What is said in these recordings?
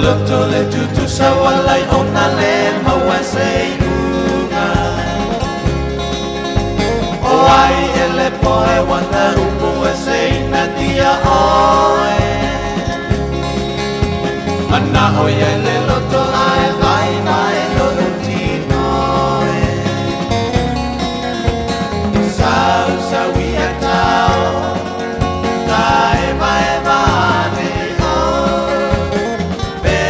loto le tutusa walai ona le maua se iuga. O ai e le poe wana upu e se ina tia oe. Mana o ia le loto ae vai mai lo tino e. Sau sau ia tau, ta e vai vai o. Pe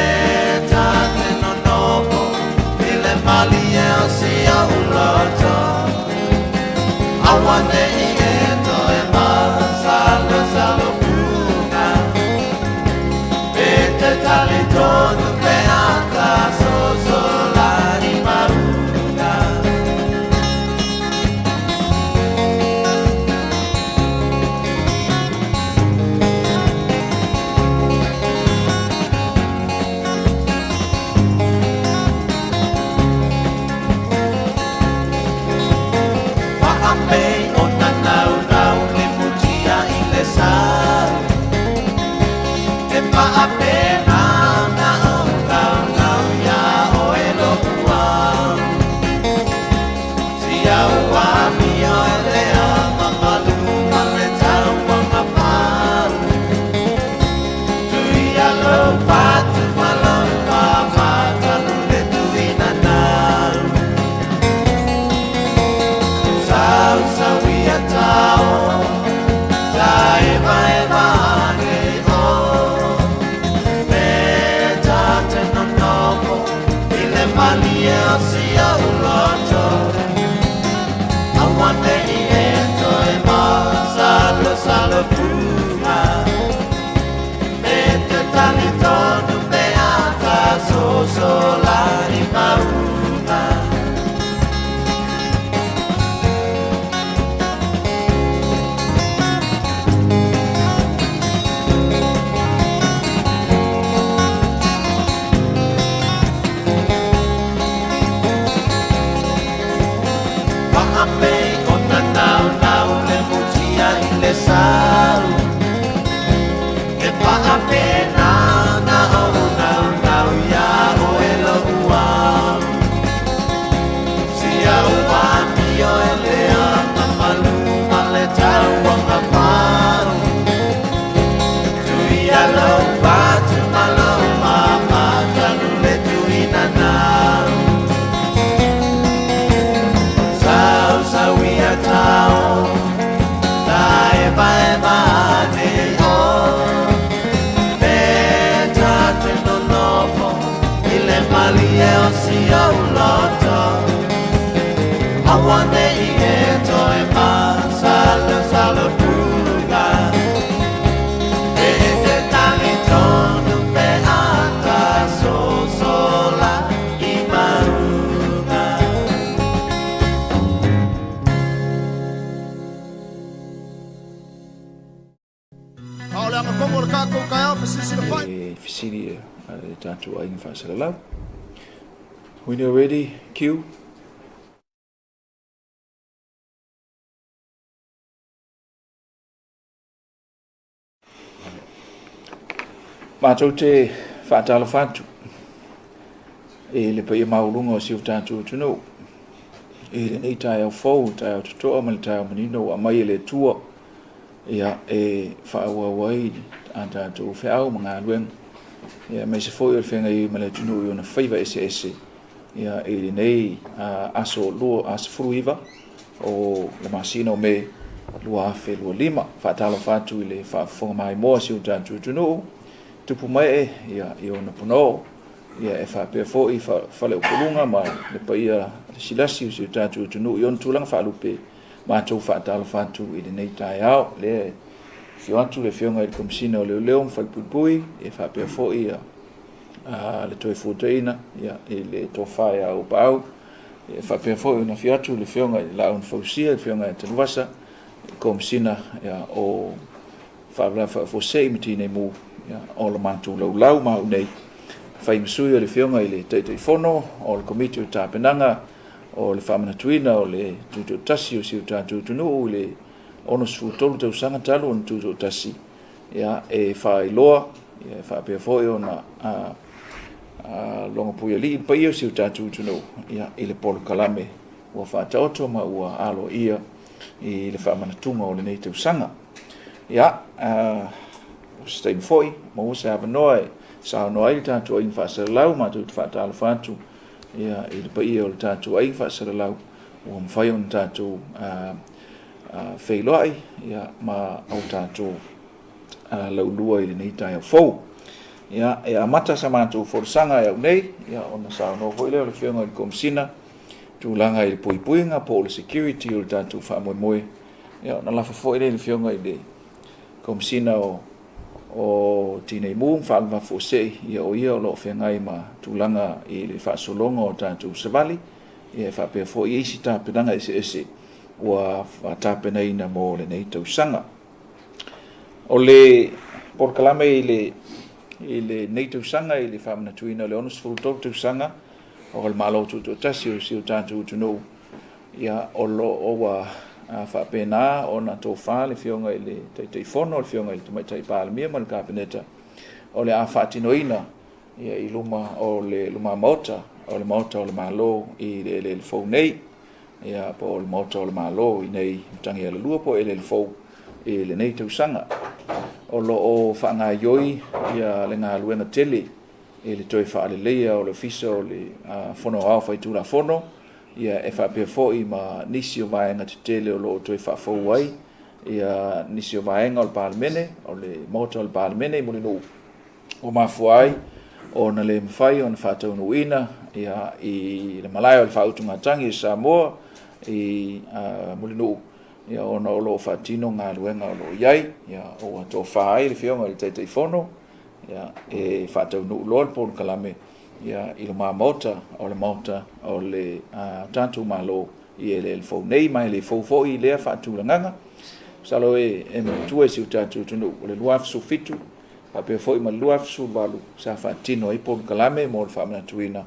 ta te nonopo, i le malie o sia uloto. Awane i e toe ma salo salo puna. Pe te tali tonu pe ata so so la i maunga. Waapei o nanau nau le mutia i le sau. E maape nau nau nau nau ia oe lo uau. Si au amio e lea mamalu ma le tau wanga pau. Tui alo fatu malo mama talu le tui nanau. Sau sau ia tau, ta e vai vane o. Pe ta te nonoko, i le malie o sia uloto. Awane i e toe ma salo salo fuga. Me te tali tonu pe ata so so la i maunga. Waapei o nanau nau le mutia i le sau. E paape nau nau nau nau ia oe lo uau. Si au amio e lea mamalu ma le tau wanga pau. Tui alo fatu malo mama talu le tui nanau. Sau sau ia tau, ta e vai vane o. Pe ta te nonopo, i le malie o sia uloto. Awane i e toe ma salo salo fuga. E te tali tonu pe ata so so la i maunga. E fesili a le tatou aiga faasalalau. When you're ready, cue. Matou te faatalofa atu i le paia maualuga o si o tatou atunuu i lenei taeao fou, le taeao totoa ma le taeao manino ua aumai e le Atua ia, e faaauau ai a tatou feau ma galuega, ia, aemaise foi o le feagai ai ma le atunuu i ona faiva eseese ia, i lenei aso 19 o le masina o Me 2025. Faatalofa atu i le faafofoga maimoa a si o tatou atunuu, tupu mae ia, i ona ponoo, ia, e faapea foi faleupoluga ma le paia lasilasi o si o tatou atunuu i ona tulaga faalupe. Matou faatalofa atu i lenei taeao. Lea e afio atu le Afioga i le Komesina o Leoleo ma Falepuipui, e faapea foi ia, le Toefuataina ia, i le Tofa ia Auuapaau. E faapea foi ona afio atu le Afioga i le Laau na Fausia, le Afioga ia Tanuvasa, le Komesina ia, o Faalavelave Faafuasei ma Tinei Mu, ia, o le matou laulau ma au nei, fai ma sui o le Afioga i le Taitaifono o le Komiti o Tapenaga o le faamanatuina o le tutoatasi o si o tatou atunuu i le 63 tausaga talu ona tutoatasi, ia, e faailoa, ia, e faapea foi ona Afioga Puialii, le paia o si o tatou atunuu i le polokalame ua faataoto ma ua aloaia i le faamanatuga o lenei tausaga. Ia, o se taimi foi, maua se avanoa e saunoa ai le tatou aiga faasalalau, matou te faatalofa atu ia, i le paia o le tatou aiga faasalalau ua mafai ona tatou feiloai ia, ma o tatou laulua i lenei taeao fou. Ia, e amata sa matou folasaga e au nei, ia, ona saunoa foi lea o le Afioga i le Komesina, tulaga i le puipuiga po o le security o le tatou faamoemoe, ia, ona lafo foi lea i le Afioga i le Komesina o Tinei Mu ma Faalavelave Faafuasei, ia, o ia o lo o feagai ma tulaga i le faasologa o tatou savali, ia, e faapea foi isi tapenaga eseese ua tapenaina mo lenei tausaga. O le polokalame i lenei tausaga i le faamanatuina o le 63 tausaga o le Malo Tutoatasi o si o tatou atunuu, ia, o lo o ua faapena ona tofa le Afioga i le Taitaifono, le Afioga i le Tamaitai Palemia ma le Kapeneta, o le a faatinoina ia i luma o le luma Maota, o le Maota o le Malo i le eleele fou nei, ia, po o le Maota o le Malo i nei Matagialalua po o eleele fou i lenei tausaga. O lo o faagaioi ia le galuega tele i le toe faaleleia o le Ofisa o le Fono Aoao Faitulafono, ia, e faapea foi ma nisi o vaega tetele o lo o toe faafou ai ia nisi o vaega o le Palemene, o le Maota o le Palemene i Mulinuu, ua mafua ai ona le mafai ona faataunuuina ia, i le malae o le faautugatagi o Samoa i Mulinuu, ia, ona o lo o faatino galuega o lo o i ai, ia, ua tofa ai le Afioga i le Taitaifono, ia, e faataunuu loa le polokalame, ia, i luma Maota o le Maota o le tatou Malo i eleele fou nei, ma e le fou foi lea faatulagaga. Masalo e manatua e si o tatou atunuu, o le 2017 faapea foi ma le 2018 sa faatino ai polokalame mo le faamanatuina,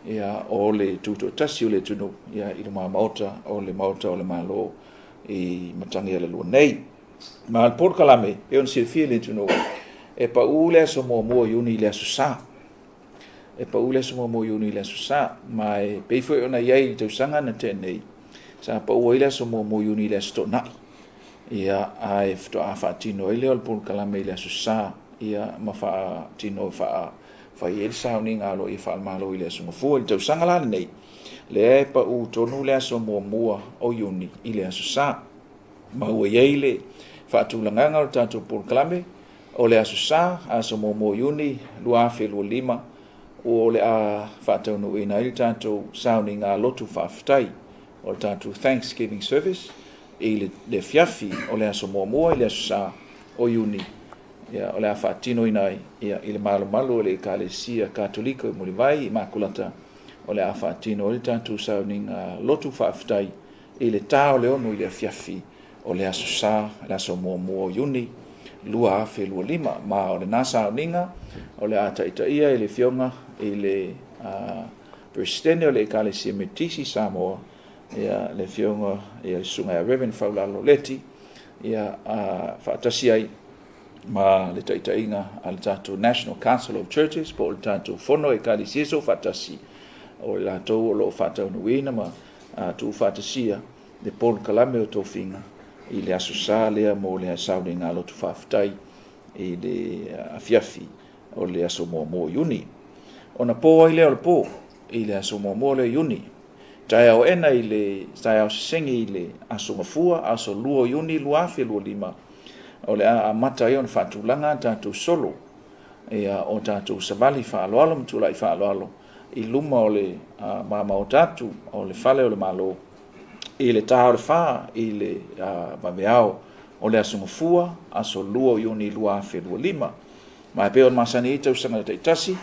ia, o le tutoatasi o le atunuu, ia, i luma Maota o le Maota o le Malo i Matagialalua nei. Ma le polokalame, e pei ona silafia e le atunuu, e pau le aso 1 o Iuni i le aso Sa. E pau le aso 1 o Iuni i le aso Sa, ma e pei foi ona i ai i le tausaga na tea nei, sa pau ai le aso 1 o Iuni i le aso Toonai. Ia, ae faatoa faatino ai lea o le polokalame i le aso Sa, ia, ma faatino fai ai le sauniga aloaia faale-Malo i le aso Gafua. I le tausaga la lenei, lea e pau tonu le aso 1 o Iuni i le aso Sa. Ma ua i ai le faatulagaga o le tatou polokalame, o le aso Sa, aso 1 o Iuni 2025, o le a faataunuuina ai le tatou sauniga lotu faafetai, o le tatou Thanksgiving Service, i le afiafi o le aso 1 i le aso Sa o Iuni, ia, o le a faatinoina ai, ia, i le malumalu o le Ekalesia Katoliko i Mulivai i Makulata, o le a faatino ai le tatou sauniga lotu faafetai i le ta o le 6 i le afiafi o le aso Sa, le aso 1 o Iuni 2025. Ma o lena sauniga o le a taitaia e le Afioga i le Peresetene o le Ekalesia Metotisi i Samoa, ia, le Afioga ia le Susuga ia Reverend Faulalo Leti, ia, faatasi ai ma le taitaiga a le tatou National Council of Churches po o le tatou Fono Ekalesia Soofaatasi, o i latou o lo o faataunuuina ma tuufaatasia le polokalame o tofiga i le aso Sa lea mo le sauniga lotu faafetai i le afiafi o le aso 1 o Iuni. Ona po ai lea o le po i le aso 1 lea o Iuni, taeao ena i le taeao sesegi i le aso Gafua, aso 2 o Iuni 2025, o le a amata ai ona faatulaga tatou solo, ia, o tatou savali faaaloalo ma tulai faaaloalo i luma o le mamaota atu o le fale o le Malo i le ta o le 4 i le vaveao o le aso Gafua, aso 2 o Iuni 2025. Ma e pei ona masani ai tausaga taitasi,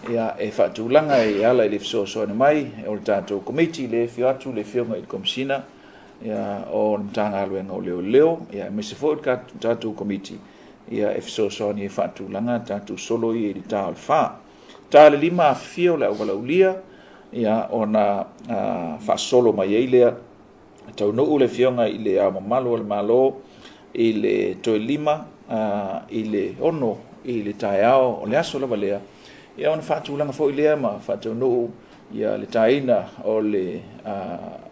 ia, e faatulaga e ala i le fesoasoani mai o le tatou Komiti, le afio atu le Afioga i le Komesina, ia, o le Matagaluega o Leoleo, ia, aemaise foi o le tatou Komiti, ia, e fesoasoani e faatulaga tatou solo ia i le ta o le 4. Ta le 5 afifio le auvalaulia, ia, ona faasolo mai ai lea, taunuu le Afioga i le Ao Mamalu o le Malo i le toe 5 i le 6 i le taeao o le aso lava lea, Ia ona faatulaga foi lea ma faataunuu ia le taina o le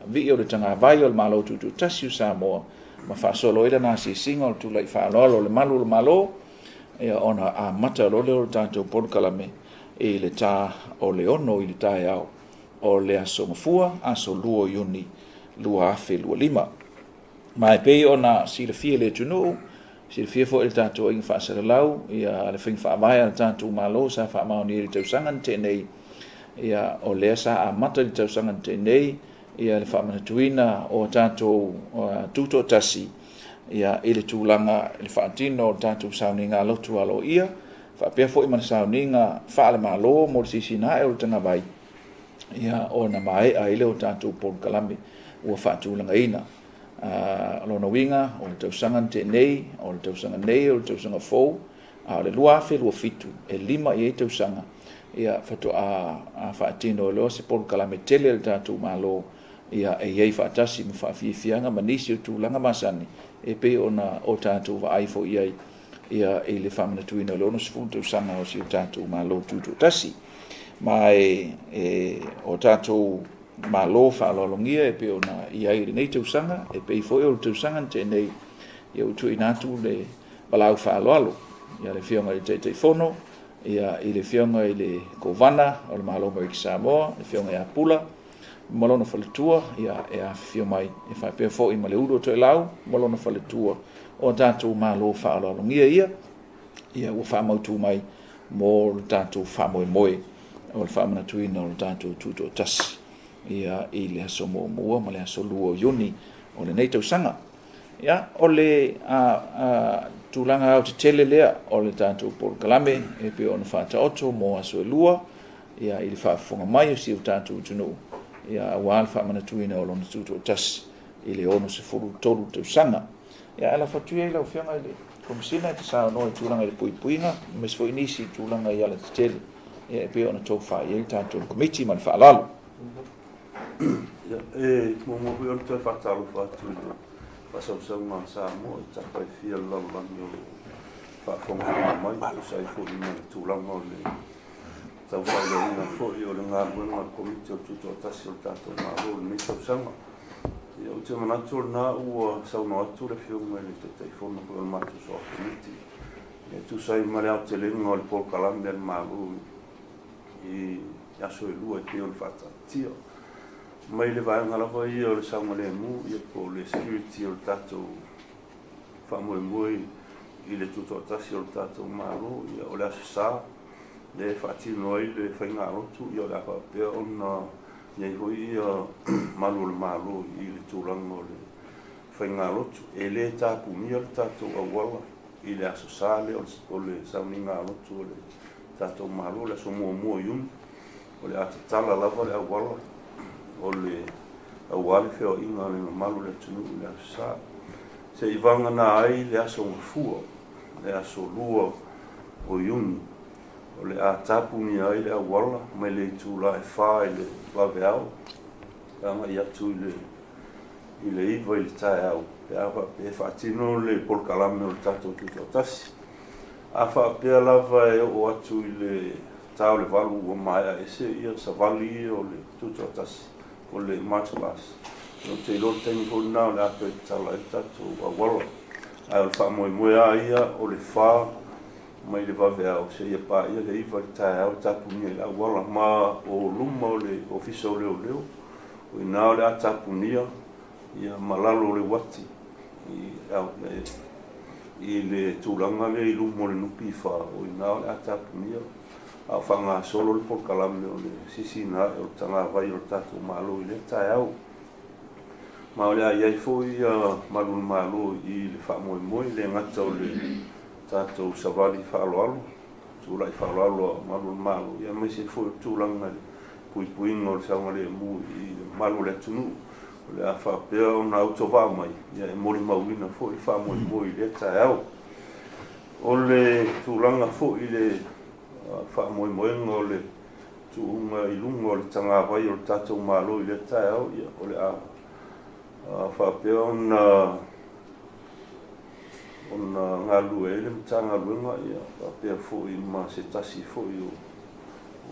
vii o le tagavai o le Malo Tutoatasi o Samoa ma faasolo ai lana asiasiga o le tulai faaaloalo o le Malu o le Malo, ia ona amata loa lea o le tatou polokalame i le ta o le 6 i le taeao o le aso Gafua, aso 2 o Iuni 2025. Ma e pei ona silafia e le atunuu, silafia foi e le tatou aiga faasalalau ia le faiga faavae a le tatou Malo sa faamaonia i le tausaga na tea nei, ia o lea sa amata i le tausaga na tea nei ia le faamanatuina o tatou tutoatasi ia i le tulaga i le faatino o le tatou sauniga lotu aloaia faapea foi ma le sauniga faale-Malo mo le sisina ae o le tagavai, ia ona maea ai lea o tatou polokalame ua faatulagaina. O lona uiga, o le tausaga na tea nei, o le tausaga nei, o le tausaga fou, a o le 2027, e 5 i ai tausaga, ia faatoa faatino loa se polokalame tele a le tatou Malo, ia e i ai faatasi ma faafiafiaga ma nisi o tulaga masani e pei ona o tatou vaai foi i ai ia i le faamanatuina o le 60 tausaga o si o tatou Malo Tutoatasi. Ma e o tatou Malo faaaloalogia e pei ona i ai i lenei tausaga, e pei foi o le tausaga na tea nei, ia ua tuuina atu le valaau faaaloalo ia le Afioga i le Taitaifono, ia i le Afioga i le Kovana o le Malo o Amerika Samoa, le Afioga ia Pula ma lona faletua, ia e afifio mai e faapea foi ma le ulu o Toelau ma lona faletua, o tatou Malo faaaloalogia ia, ia ua faamautu mai mo le tatou faamoemoe o le faamanatuina o le tatou tutoatasi ia i le aso 1 ma le aso 2 o Iuni o lenei tausaga. Ia, o le tulaga aotetele lea o le tatou polokalame e pei ona faataoto mo aso e lua, ia i le faafofoga mai o si o tatou atunuu, ia aua le faamanatuina o lona tutoatasi i le 63 tausaga. Ia, ae lafo atu ia i lau Afioga i le Komesina e te saunoa i tulaga i le puipuiga, aemaise foi nisi tulaga i alatetele ia e pei ona tofa i ai le tatou Komiti ma le faaaloalo. Ia, e muamua foi ona toe faatalofa atu i le faasausauga a Samoa i tafa e fia o le lalolagi o lo o faafogafoga mai, e tusa ai foi ma le tulaga o le taufaailoaina foi o le galuega a le Komiti o le Tutoatasi o le tatou Malo i lenei tausaga. Ia, ou te manatu o lena ua saunoa atu le Afioga i le Taitaifono foi o le matou Soa Komiti e tusa ai ma le aotelega o le polokalame a le Malo i aso e lua e pei ona faataatia. Mai le vaega lava ia o le saogalemu ia po o le security o le tatou faamoemoe i le tutoatasi o le tatou Malo, ia o le Aso Sa lea e faatino ai le faigalotu, ia o le a faapea ona i ai foi ia malu o le Malo i le tulaga o le faigalotu. E le tapunia le tatou auala i le Aso Sa lea o le sauniga lotu o le tatou Malo, le aso 1 o Iuni, o le a tatala lava le auala o le aua le feoaiga a le mamalu o le atunuu i le Aso Sa. Se i vagana ai le aso Gafua, le aso 2 o Iuni, o le a tapunia ai le auala mai le itula e 4 i le vaveao agai atu i le 9 i le taeao, pe a faapea e faatino le polokalame o le tatou Tutoatasi. A faapea lava e oo atu i le ta o le 8 ua maea ese ia savali ia o le Tutoatasi, o le march past, ou te iloa le taimi foi lena o le a toe tatala ai le tatou auala. Ae o le faamoemoe lava ia o le 4 mai le vaveao seia paia le 9 i le taeao e tapunia i le auala, ma o luma o le Ofisa o Leoleo, o i ina o le a tapunia ia ma lalo o le uati i le tulaga lea i luma o le NPF, o i ina o le a tapunia a o faagasolo le polokalame o le sisiina ae o le tagavai o le tatou Malo i lea taeao. Ma o le a i ai foi malu o le Malo i le faamoemoe, le gata o le tatou savali faaaloalo, tulai faaaloalo a malu o le Malo, ia aemaise foi o le tulaga i le puipuiga o le saogalemu i le mamalu o le atunuu. O le a faapea ona autovaa mai, ia e molimauina foi le faamoemoe i lea taeao. O le tulaga foi i le faamoemoega o le tuuga i luga o le tagavai o le tatou Malo i lea taeao, ia o le a faapea ona galulue ai le Matagaluega, ia faapea foi ma se tasi foi o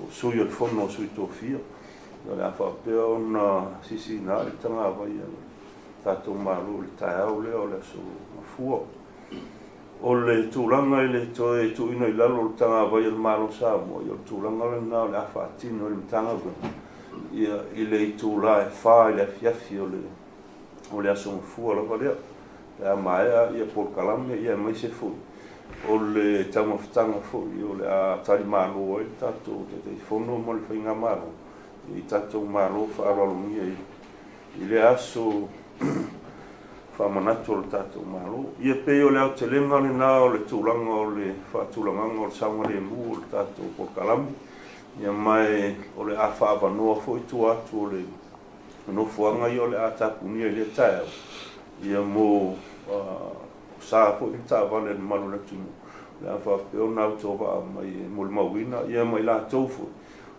Sui o le Fono a Sui Tofia, o le a faapea ona sisiina ai le tagavai a le tatou Malo i le taeao lea o le Aso Gafua. O le tulaga i le toe tuuina i lalo o le tagavai a le Malo o Samoa, ia o le tulaga lena o le a faatino e le Matagaluega ia i le itula e 4 i le afiafi o le o le Aso Gafua lava lea, pe a maea ia polokalame ia aemaise foi o le taumafataga foi o le a talimalo ai le tatou Taitaifono ma le Faigamalo i tatou malo faaaloalogia i lea aso faamanatu o le tatou Malo. Ia pei o le aotelega lena o le tulaga o le faatulagaga o le saogalemu o le tatou polokalame, ia ma o le a faaavanoa foi tua atu o le nofoaga ia o le a tapunia i lea taeao, ia mo sa foi ma taavale a le mamalu o le atunuu, o le a faapea ona autovaa mai e molimauina, ia ma i latou foi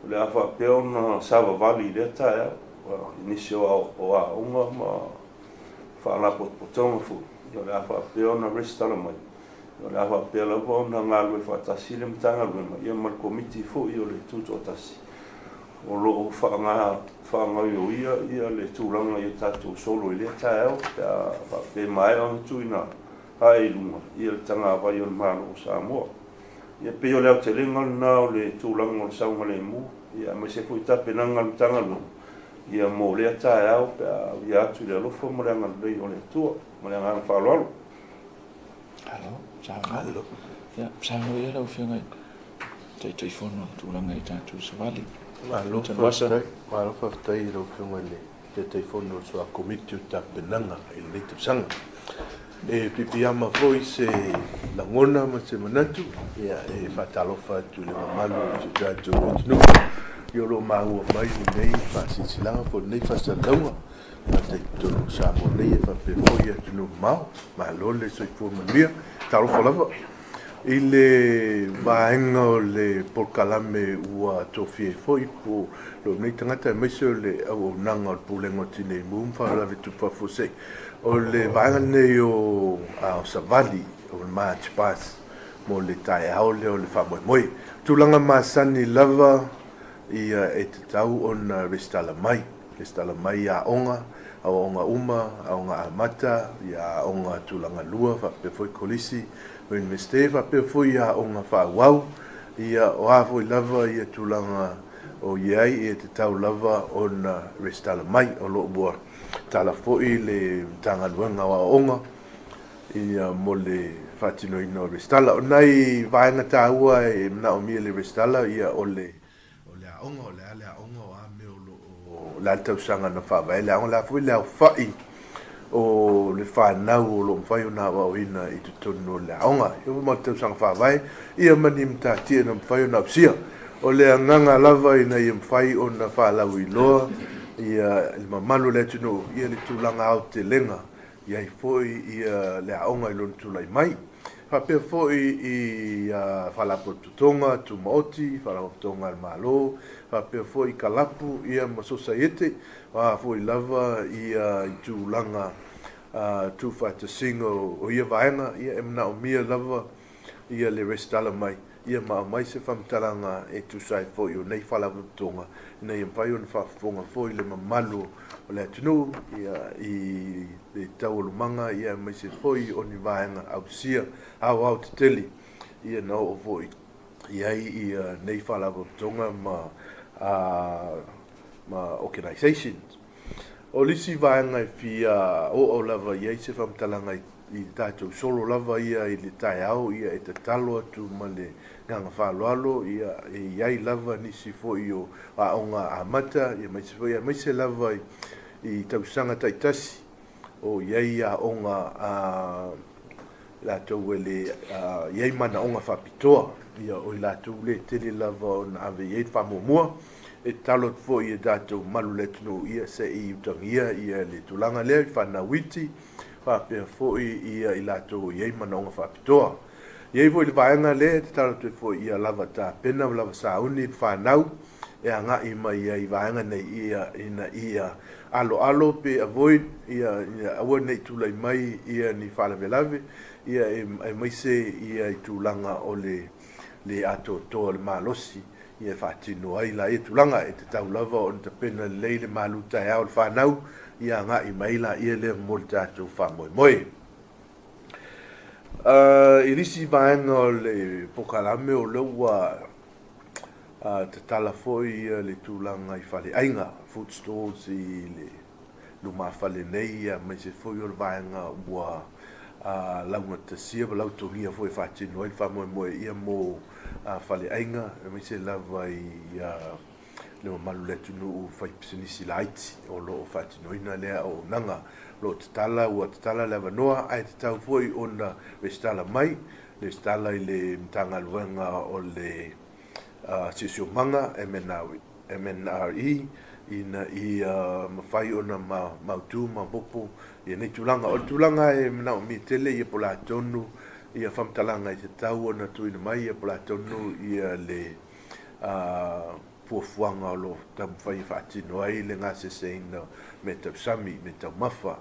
o le a faapea ona savavali i lea taeao i nisi o aoga ma faalapotopotoga foi, ia o le a faapea ona resitala mai, o le a faapea lava ona galulue faatasi le Matagaluega ia ma le Komiti foi o le Tutoatasi o lo o faagaoioia ia le tulaga ia tatou solo i lea taeao pe a faapea e maea ona tuuina ae i luga ia le tagavai o le Malo o Samoa. Ia pei o le aotelega lena o le tulaga o le saogalemu ia aemaise foi tapenaga a le Matagaluega ia mo lea taeao pe a auia atu i le alofa ma le agalelei o le Atua. Ma le agaga faaaloalo. Malo, saunoa. Ia, saunoa ia lau Afioga i le Taitaifono i tulaga i tatou savali. Malo faafetai, malo faafetai i lau Afioga i le Taitaifono o le Soa Komiti o Tapenaga i lenei tausaga. E pipiama foi se lagona ma se manatu, ia, e faatalofa atu i le mamalu o si o tatou atunuu i o lo o maua mai lenei faasilasilaga po o lenei faasalalauga. Gata i totonu o Samoa nei e faapea foi i atunuu mamao. Malo le soifua manuia. Talofa lava i le vaega o le polokalame ua tofia ai foi po lou nei tagata aemaise o le auaunaga o le Pulega o Tinei Mu ma Faalavelave Tupu Faafuasei. O le vaega lenei o Savali, o le March Past mo le taeao lea o le faamoemoe. Tulaga masani lava ia e tatau ona resitala mai. Resitala mai i aoga, aoaoga uma, aoga amata, ia aoga tulaga lua faapea foi kolisi, Iunivesite faapea foi i aoga faaauau, ia o a foi lava ia tulaga o i ai e tatau lava ona resitala mai. O lo o ua tala foi le Matagaluega o Aoaoga ia mo le faatinoina o resitala. O nai vaega taua e manaomia i le resitala ia o le O le aoga, o le a le aoga, o a mea o lo o, o le a le tausaga na faavae ai le aoga, o le a foi le aofai o le fanau o lo o mafai ona aoaoina i totonu o le aoga. E oo mai i le tausaga faavae, ia ma ni matatia na mafai ona ausia. O le agaga lava ina ia mafai ona faalauiloa ia le mamalu o le atunuu ia le tulaga aotelega i ai foi ia le aoga i lona tulai mai. Faapea foi i Faalapotopotoga Tumaoti, Faalapotopotoga a le Malo, faapea foi i kalapu ia ma sosaiete, o a foi lava ia i tulaga tuufaatasiga o ia vaega, ia e manaomia lava ia le resitala mai ia ma aumai se faamatalaga e tusa ai foi o nei Faalapotopotoga ina ia mafai ona faafofoga foi le mamalu o le atunuu i le taualumaga aemaise foi o ni vaega ausia aoaotetele na oo foi i ai nei Faalapotopotoga ma organizations. O le isi vaega e fia oo lava i ai se faamatalaga i le tatou solo lava ia i le taeao, ia e tatalo atu ma le agaga faaaloalo, ia e i ai lava nisi foi o aoga amata, ia aemaise foi, aemaise lava i tausaga taitasi o i ai aoga a latou e le i ai manaoga faapitoa, ia o i latou le tele lava ona ave i ai le faamuamua. E tatalo atu foi i tatou mamalu o le atunuu, ia se i utagia ia le tulaga lea i fanau iti, faapea foi ia i latou o i ai manaoga faapitoa. E i ai foi le vaega lea e tatalo atu ai foi ia lava tapena ma lava sauni le fanau e agai mai ai i vaega nei ia ina ia aloalo pe avoid ia ina aua ne i tulai mai ia ni faalavelave ia aemaise ia i tulaga o le le atoatoa o le malosi. ia e faatino ai laia tulaga. E tatau lava ona tapena lelei le malu taeao o le fanau ia agai mai laia lea mo le tatou faamoemoe. I le isi vaega o le polokalame o lea ua tatala foi le tulaga i faleaiga, food stalls i le lumafale nei aemaise foi o le vaega ua laugatasia ma lautogia foi e faatino ai le faamoemoe ia mo faleaiga aemaise lava i le mamalu o le atunuu faipisinisi laiti o lo o faatinoina lea auaunaga. O lo o tatala, ua tatala le avanoa ae tatau foi ona resitala mai, resitala i le Matagaluega o le Siosiomaga, MNRE, ina ia mafai ona mautu ma maopoopo nei tulaga. O le tulaga e manaomia tele ia po o le a tonu ia faamatalaga e tatau ona tuuina mai ia po o le a tonu ia le fuafuaga o lo o taumafai e faatino ai le gaseseina o mea tau sami, mea taumafa,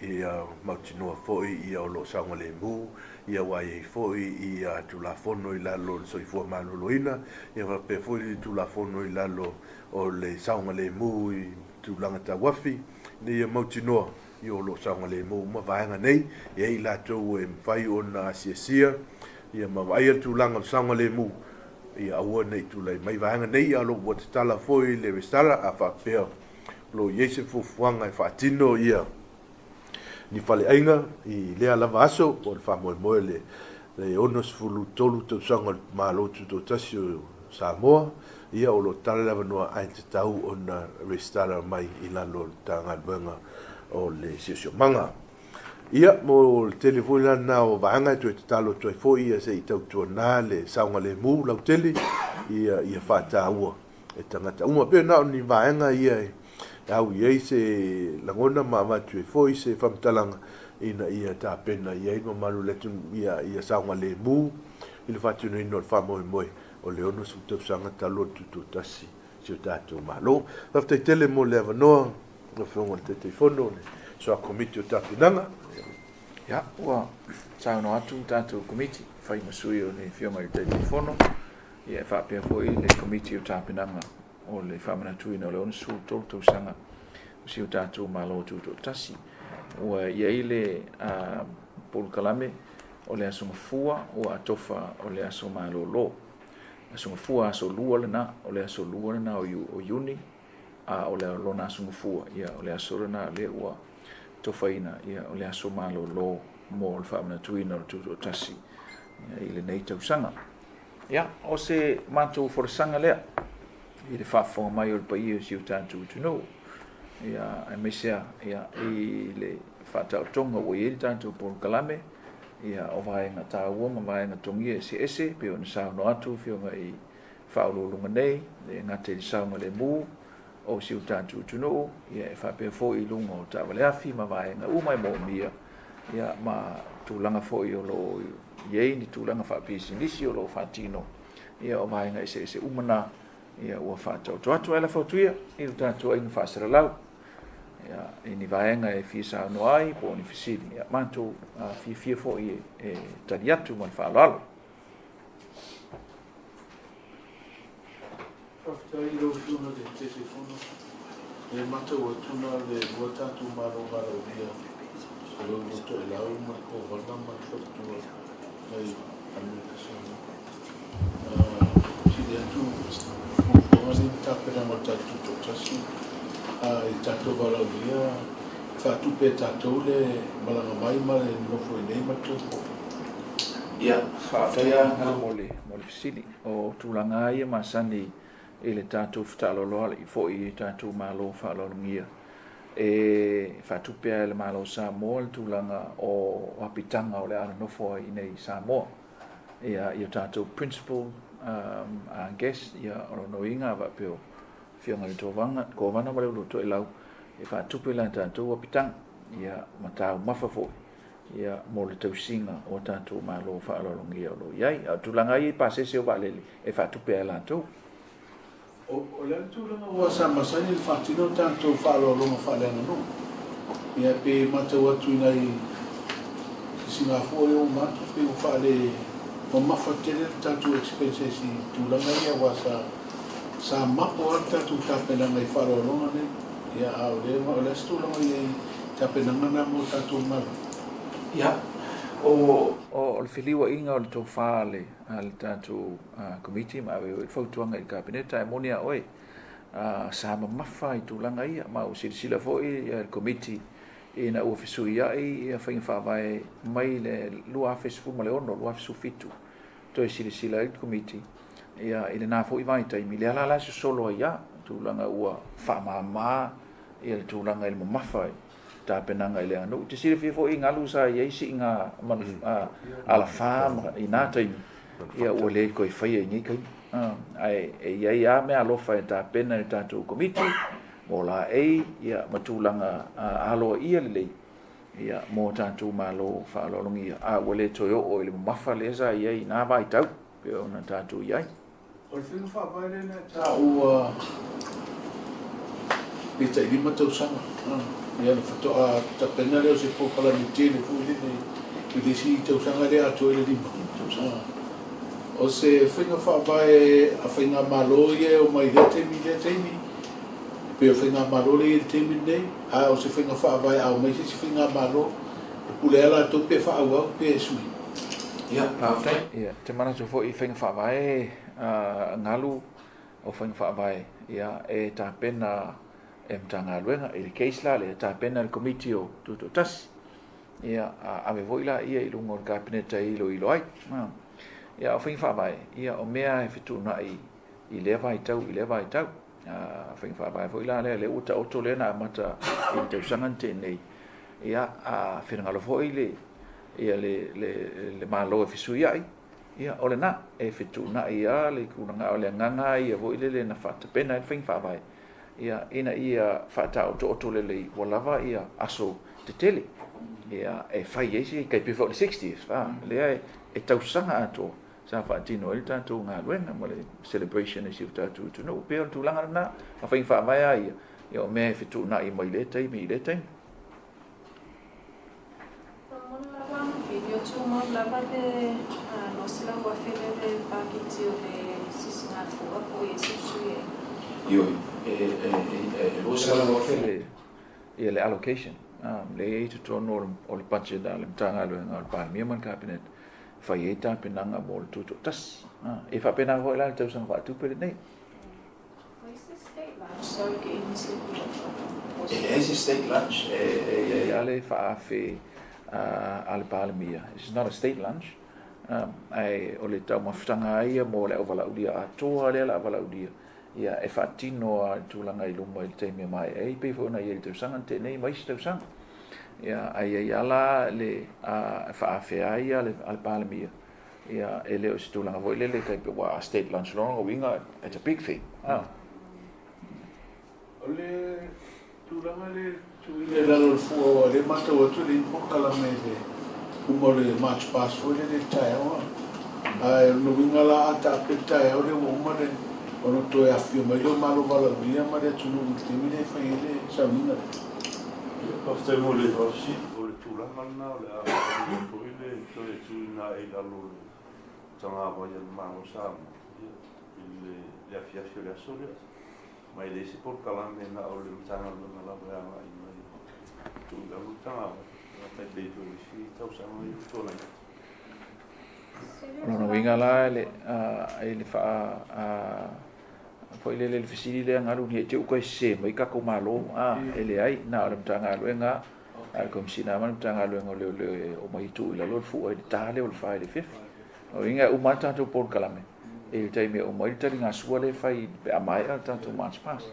ia mautinoa foi ia o lo o saogalemu, ia ua i ai foi ia Tulafono i lalo o le Soifua Maloloina, ia faapea foi le Tulafono i lalo o le saogalemu i tulaga tauafi, ina ia mautinoa ia o lo o saogalemu uma vaega nei, e i ai i latou e mafai ona asiasia ia ma vaaia le tulaga o le saogalemu, ia aua ne i tulai mai vaega nei, a o lo o ua tatala foi le resitala, a faapea o lo o i ai se fuafuaga e faatino ia ni faleaiga i lea lava aso, po o le faamoemoe o le 63 tausaga o le Malo Tutoatasi o Samoa, ia o lo o tatala le avanoa ae tatau ona resitala mai i lalo o le Matagaluega o le Siosiomaga. Ia, mo le tele foi la lena o vaega e toe tatalo atu ai foi ia se i tautuana le saogalemu lautele ia ia faataua e tagata uma. Pei na o ni vaega ia e au i ai se lagona ma avatu ai foi se faamatalaga ina ia tapena i ai le mamalu o le atunuu ia ia saogalemu i le faatinoina o le faamoemoe o le 60 tausaga talu ona tutoatasi si o tatou Malo. Faafetai tele mo le avanoa lau Afioga i le Taitaifono o le Soa Komiti o Tapenaga. Ia, ua saunoa atu le tatou Komiti, fai ma sui o le Afioga i le Taitaifono, ia e faapea foi le Komiti o Tapenaga o le faamanatuina o le 63 tausaga o si o tatou Malo Tutoatasi. Ua i ai le polokalame o le Aso Gafua ua atofa o le Aso Malolo. Aso Gafua, aso lua lena, o le aso lua lena o Iuni, a o le lona Aso Gafua, ia o le aso lena lea ua tofaina, ia o le aso malolo mo le faamanatuina o le Tutoatasi i lenei tausaga. Ia, o se matou folasaga lea i le faafofoga mai o le paia o si o tatou atunuu, ia, aemaise lava, ia, i le faataotoga ua i ai le tatou polokalame, ia, o vaega taua ma vaega togia eseese, pei ona saunoa atu Afioga i Faauluuluga nei, e gata i le saogalemu o si o tatou atunuu, ia, e faapea foi i luga o taavaleafi ma vaega uma e moomia, ia, ma tulaga foi o lo o i ai ni tulaga faapisinisi o lo o faatino, ia, o vaega eseese uma na, ia, ua faataoto atu. Ae lafo atu ia i lo tatou aiga faasalalau, ia, i ni vaega e fia saunoa ai po o ni fesili, ia, matou fiafia foi e tali atu ma le faaaloalo. Faafetai i lau Afioga i le Taitaifono. E matau atu na o le lua tatou Malo valaaulia o le ulu toelau ma le Kovana ma le Faletua mai Amerika Samoa. Sili atu fuafuaga nei ma tapenaga o le tatou Tutoatasi i le tatou valaaulia e faatupe e tatou le malaga mai ma le nonofo i inei ma le toe foi. Ia, faafetai lava mo le fesili. O tulaga lava ia masani i le tatou fetaaloloalii foi i tatou Malo faaaloalogia, e faatupe lava e le Malo o Samoa le tulaga o apitaga o le a nonofo ai i inei i Samoa. Ia, i o tatou principal guest, ia, o lona uiga a faapea o Afioga i le Kovana ma le Ulu Toelau, e faatupe la tatou apitaga, ia, ma taumafa foi ia, mo le tausiga o tatou Malo faaaloalogia o lo o i ai. A o tulaga ia i pasese o vaalele, e faatupe lava e latou. O le a le tulaga ua sa masani ona faatino tatou faaaloaloga faaleaganuu? Ia pe matau atu i nai sisigafua ia ua uma atu pei ua faale. mamafa tele le tatou expenses i tulaga ia aua sa sa mapo lava le tatou tapenaga i faaaloaloga nei. Ia a o lea o le a se tulaga o i ai i tapenaga na mo tatou Malo? Ia, o o le feliuaiga o le tofa a le a le tatou Komiti ma ave foi le fautuaga i le Kapeneta, e moni a oe, sa mamafa i tulaga ia, ma ua silasila foi le Komiti ina ua fesuiai ia faiga faavae mai le 2016, 2017, toe silasila ai le Komiti ia i lena foi vaitaimi, lea la la sosolo ai lava tulaga ua faamama ia le tulaga i le mamafa i tapenaga i le aganuu. E te silafia foi i galu sa i ai siiga alafa ma i na taimi, ia ua le toe faia i nei taimi. Ae e i ai lava meaalofa e tapena e le tatou Komiti mo laei ia ma tulaga aloaia lelei ia mo tatou Malo faaaloalogia, a ua le toe oo i le mamafa lea sa i ai i na vaitau pei ona tatou i ai. O le faiga faavae lea na e taua pe tai 5 tausaga, ia ona faatoa tapena lea o se polokalame tele foi lele i le isi tausaga lea atoa i le 5 tausaga. O se faiga faavae a faigamalo ia e omai i lea taimi i lea taimi, pei o le faigamalo lea e i ai i le taimi lenei, a o se faiga faavae a omai se isi faigamalo, e pule lava latou pe faaauau pe sui. Ia, faafetai. Ia, te manatu foi i faiga faavae galu o faiga faavae, ia, e tapena e Matagaluega. I le case la lea, e tapena e le Komiti o Tutoatasi. Ia, a ave foi la ia i luga o le Kapeneta e iloilo ai. Ia, o faiga faavae, ia, o mea e fetuunai i lea vaitau i lea vaitau. A faiga faavae foi la lea, lea ua taoto lea na amata i le tausaga na tea nei, ia, a finagalo foi le, ia le, le, le Malo e fesuiai, ia, o lena, e fetuunai lava le tulaga, o le agaga ia foi lele na faatapena ai le faiga faavae, ia, ina ia faataotooto lelei ua lava ia aso tetele, ia, e fai ai se, tai pei foi o le 60th, a, lea e tausaga atoa sa faatino ai le tatou galuega ma le celebration e si o tatou atunuu. Pei o le tulaga lena, a faiga faavae lava ia, ia o mea e fetuunai mai lea taimi i lea taimi. Momoli lava video tumau lava le 200,000 lea le paketi o le sisigafua po o i ai se fesuiaiga. Ioe, e 200,000 le ia le allocation lea e i ai i totonu o le budget a le Matagaluega o le Palemia ma le Kapeneta e fai ai tapenaga mo le tutoatasi. E faapena foi la le tausaga faatupe lenei. E leai se state lunch, e i ai lava le faaafe a le Palemia. It's not a state lunch, ae o le taumafataga lava ia mo le auvalaaulia atoa lea o le a valaaulia, ia e faatino lava i le tulaga i luma i le taimi e maea ai, pei foi ona i ai i le tausaga na tea nei ma isi tausaga. Ia, ae i ai lava la le faaafe ai a le Palemia, ia, e le o se tulaga foi lele tai pei ua state lunch lona uiga, it's a big thing. Ah. O le tulaga lea e tuuina i lalo o le fua aua o lea e matau atu e leai ni polokalame i le uma o le March Past foi lele i le taeao a. Ae o lona uiga la a taape le taeao lea ua uma le ona toe afifio mai lea o Malo valaaulia ma le atunuu i le taimi lea e fai ai le sauniga lea. Ia, faafetai mo le faafesili. O le tulaga lena o le a faaalia foi le toe tuuina ae i lalo o le tagavai a le Malo o Samoa i le afiafi o le aso lea. Ma e leai se polokalame na o le Matagaluega lava e agai mai e tuu i lalo le tagavai, tai pei foi o isi tausaga ia ua tuanai atu. O lona uiga la i le, i le faa, foi lele i le fesili lea galu ne i te i ua toe sese mai tatou Malo, a, e leai, na o le Matagaluega a le Komesina ma le Matagaluega o Leoleo e omai e tuu i lalo le fua i le ta lea o le 4 i le afiafi. O lona uiga e uma lava le tatou polokalame i le taimi e uma ai le taligasua lea e fai pe a maea le tatou March Past.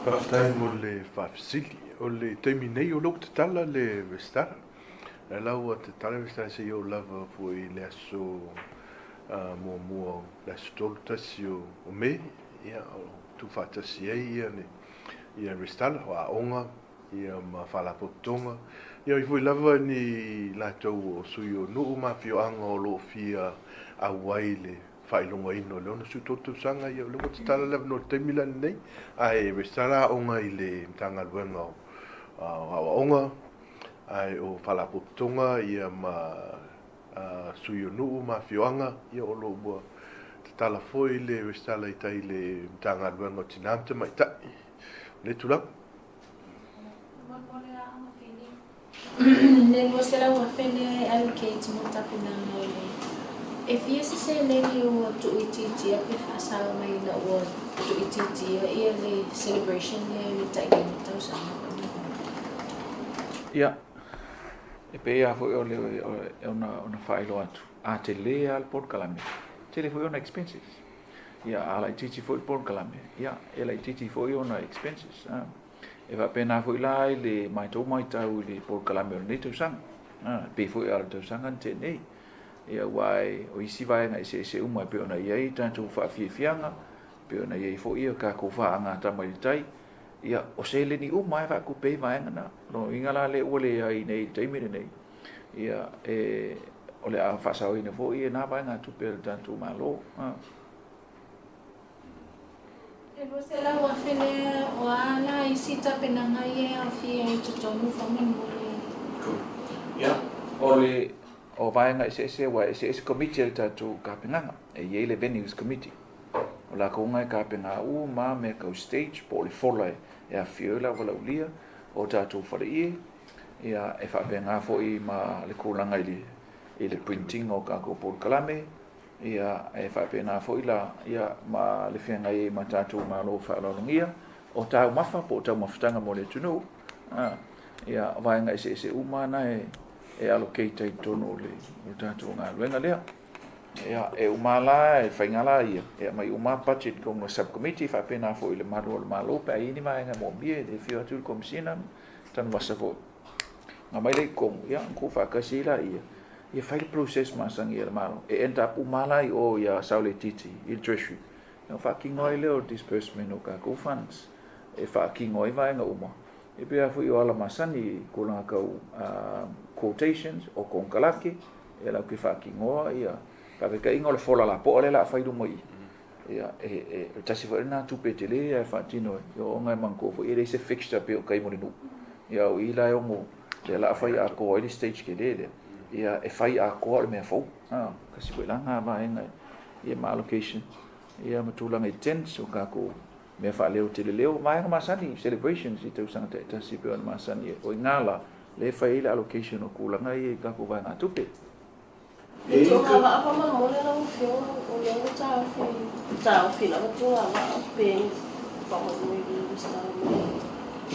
Faafetai mo le faafesili. O le taimi nei o lea ua tatala le resitala. O la ua tatala le resitala seia oo lava foi i le aso muamua o le aso 31 o Me, ia, tuufaatasi ai ia le ia resitala o aoga ia ma faalapotopotoga. Ia o ai foi lava ni latou o sui o nuu ma afioaga o lo o fia auai le faailogaina o le 63 tausaga, ia o lea ua tatala le avanoa i le taimi la lenei, ae resitala aoga i le Matagaluega o Aoaoga, ae o Faalapotopotoga ia ma sui o nuu ma afioaga, ia o lo o ua tatala foi le resitala i tai i le Matagaluega o Tina ma Tamaitai o lenei tulaga. Le 200,000 lea e allocate mo tapenaga o le. E fia se seleni ua tuuitiitia pe faasao mai ina ua tuuitiitia ia le celebration lea i le tai 5 tausaga faamolemole? Ia, e pei lava foi o le ona faailoa atu, a tele lava le polokalame, tele foi ona expenses. Ia, a laitiiti foi le polokalame, ia, e laitiiti foi ona expenses. E faapena foi la i le matou matau i le polokalame o lenei tausaga, e pei foi o le tausaga na tea nei. Ia, aua o isi vaega eseese uma e pei ona i ai tatou faafiafiaga, e pei ona i ai foi a tatou faagatama i le tai, ia, o seleni uma lava e faatupe ai vaega na. O lona uiga la lea ua leai nei i le taimi lenei, ia, e, o le a faasaoina foi lena vaegatupe a le tatou Malo. E 200,000 lea o a la isi tapenaga ia e aofia i totonu faamolemole. Ia, o le o vaega eseese aua e eseese komiti a le tatou tapenaga. E i ai le venues committee. O latou na e tapena uma lava mea tau stage po o le fola e afifio ai le auvalaaulia o tatou faleie. Ia, e faapena foi ma le tulaga i le print ina o tatou polokalame. Ia, e faapena foi la, ia, ma le feagai ai ma tatou Malo faaaloalogia, o taumafa po o taumafataga mo le atunuu, a, ia, o vaega eseese uma na e, e allocate ai i totonu o le, o le tatou galuega lea. Ia, e uma la, e faiga la ia, e aumai uma budget i totonu o le subcommittee, faapena foi i le malu o le Malo, pe a i ai ni vaega e moomia, e le afio atu le Komesina, Tanuvasa foi. Na aumai lea i totonu, ia, ona tuufaatasi ai laia, ia fai le process masani a le Malo. E end up uma la i o ia Saoleititi i le Treasury, ona faatino ai lea o le disbursement o tatou funds e faatino ai vaega uma. E pei lava foi o ala masani i tulaga tau quotations o konekarate, ia latou te faatinoa ia faataitaiga o le fola lapoa lea o le a fai i luma i i. Ia, e, e tasi foi lena tupe tele e faatino ai. Ia, ona e manatua foi e leai se fixture pei o tai mo le nuu. Ia, o i la e ono, lea o le a fai atoa ai le stage tele lea. Ia, e fai atoa o le mea fou. Ah, tasi foi la lena vaega, ia ma allocation, ia ma tulaga i tents o tatou mea faaleo tele leo, vaega masani, celebrations i tausaga taitasi pei ona masani ai. O i ina la, lea e fai ai le allocation o tulaga ia i tatou vaegatupe. E togavaa faamolemole lau Afioga, o lea ua taofi, taofi lava togavaa pe faamoemoe i le resitala mai.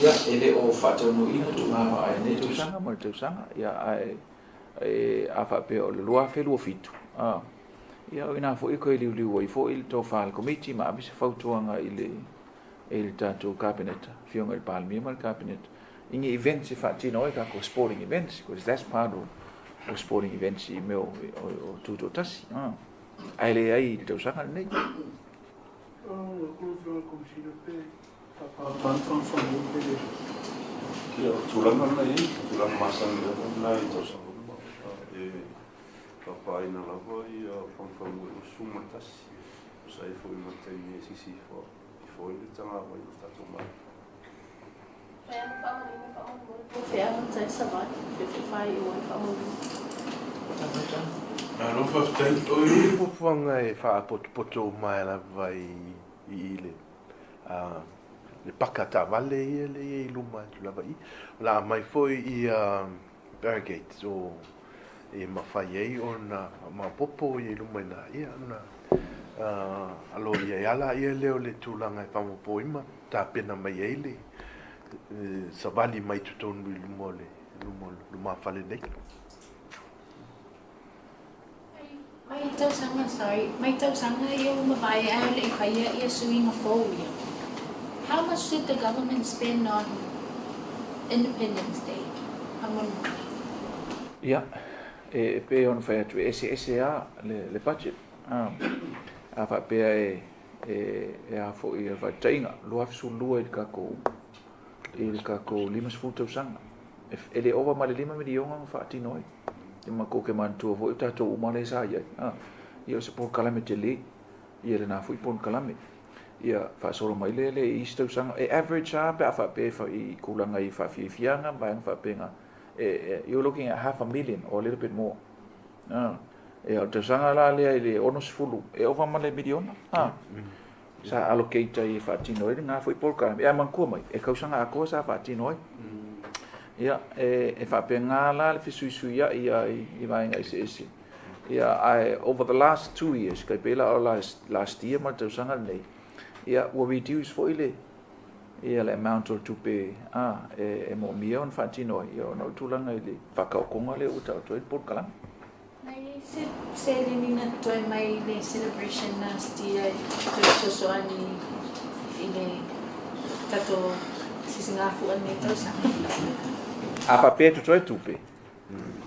Ia, e le o faataunuuina togavaa i lenei tausaga ma le tausaga, ia, ae a faapea o le 2027, a, ia, o i ina foi e toe liuliu ai foi le tofa a le Komiti ma ave se fautuaga i le, i le tatou Kapeneta, Afioga i le Palemia ma le Kapeneta, i ni events e faatino ai tatou sporting events, because that's part of o sporting events i mea o, o, o tutoatasi. Ah. Ae leai i le tausaga lenei. Ia, o tulaga na i ai, tulaga masani lava na i tausaga uma. E faapaaina lava ia fanufanu e 21. Sa ai foi ma le taimi e sisi ifo ai le tagavai o le tatou Malo. Malo faafetai. O i fuafuaga e faapotopoto uma ai lava i i le le paka taavale ia lea i ai i luma atu lava i. O le a aumai foi ia barricades o e mafai ai ona maopoopo ia i luma i ina ia ona aloaia ai lava lea o le tulaga e faaopoopo ai ma tapena mai ai le savali mai totonu i luma o le lumafale nei. Mai tausaga, sorry, mai tausaga ia ua mavae ae le i faia ia suiga fou ia. How much did the government spend on Independence Day? Faamolemole. Ia, e pei ona fai atu, e eseese lava le budget. A faapea e, e a foi le faataitaiga, 2012 i le tatou, i le tatou 50 tausaga, e le ova ma le $5 miliona na faatino ai. E matou te manatua foi o tatou uma lea sa i ai. Ia o se polokalame tele ia lena foi polokalame. Ia faasolo mai lea le i isi tausaga. E average lava pe a faapea i tulaga i faafiafiaga ma vaega faapena, you're looking at half a million or a little bit more. Ia o le tausaga la lea i le 60, e ova ma le miliona sa allocate ai e faatino ai lena foi polokalame. Ae manatua mai, e tausaga atoa sa faatino ai. Ia, e faapena la le fesuisuiai i vaega eseese. Ia, ae over the last 2 years, tai pei la o last year ma le tausaga lenei, ia, ua reduce foi le ia le amount o le tupe e moomia ona faatino ai, ia, ona o le tulaga i le faataotoga lea ua taoto ai le polokalame. Na i ai se seleni na totoe mai i le celebration last year e toe fesoasoani i le tatou sisigafua lenei tausaga? A faapea e totoe tupe,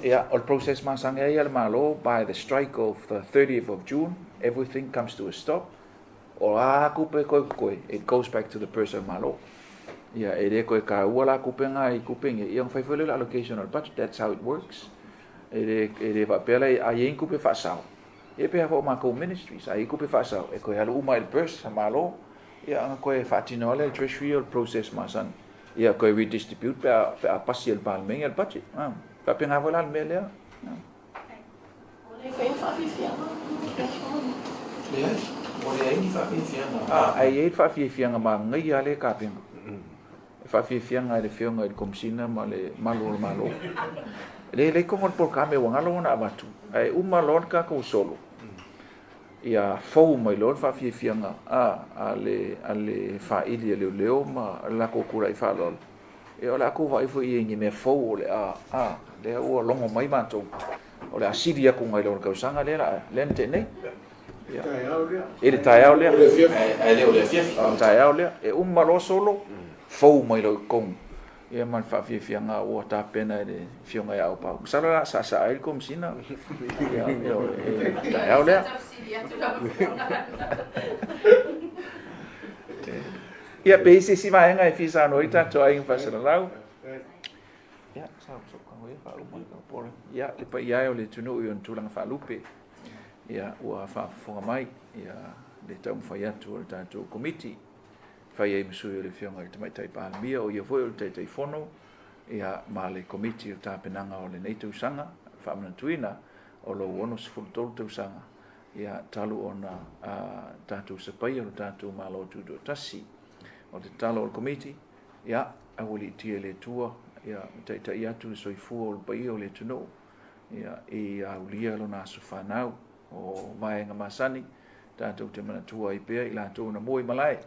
ia, o le process masani ai a le Malo, by the strike of the 30th of June, everything comes to a stop. O a tupe toe totoe, it goes back to the purse a le Malo. Ia, e le toe taua la tupe na i tupe nei, ia ona fai foi lea o le allocation o le budget, that's how it works. E le faapea la a i ai ni tupe faasao, ia pe a foi o matou ministries, a i ai tupe faasao, e toe alu uma i le purse a Malo, ia ona toe faatino lava lea e le Treasury o le process masani. Ia toe redistribute pe a pasi e le Palemene le budget. Faapena foi la le mea lea. Ua leai foi ni faafiafiaga. Leai, ua leai ni faafiafiaga. Ae i ai le faafiafiaga manaia lava lea e tapena. E faafiafiaga e le Afioga i le Komesina ma le malu o le Malo. E leai tonu o le polokalame ua galo ona avatu, ae uma loa le tatou solo, ia fou mai loa le faafiafiaga a le faili a leoleo ma le latou tulai faaaloalo. Ia o le a tou vaai foi i ai i ni mea fou o le a, lea ua logo mai matou, o le a sili atu nai lo le tausaga lea na tea nei. I le taeao lea. Ae le o le afiafi. O le taeao lea. E uma loa solo, fou mai loa i totonu. Ia ma le faafiafiaga ua tapena e le Afioga ia Aupa. Masalo o le a saasaa ai le Komesina i le taeao lea. Ia, pe i ai se isi vaega e fia saunoa ai tatou aiga faasalalau. Ia, ia, le paia e o le atunuu i ona tulaga faalupe. Ia, ua faafofoga mai ia le taumafai atu o le tatou Komiti, fai ai ma sui o le Afioga i le Tamaitai Palemia, o ia foi o le Taitaifono, ia, ma le Komiti o Tapenaga o lenei tausaga, faamanatuina o lou 63 tausaga, ia, talu ona tatou sapaia lo tatou Malo Tutoatasi. O le tatalo o le Komiti, ia, aualiitia e le Atua, ia, taitai atu le soifua o le paia o le atunuu, ia, i aulia lona aso fanau o vaega masani, tatou te manatua ai pea i latou na mua i malae,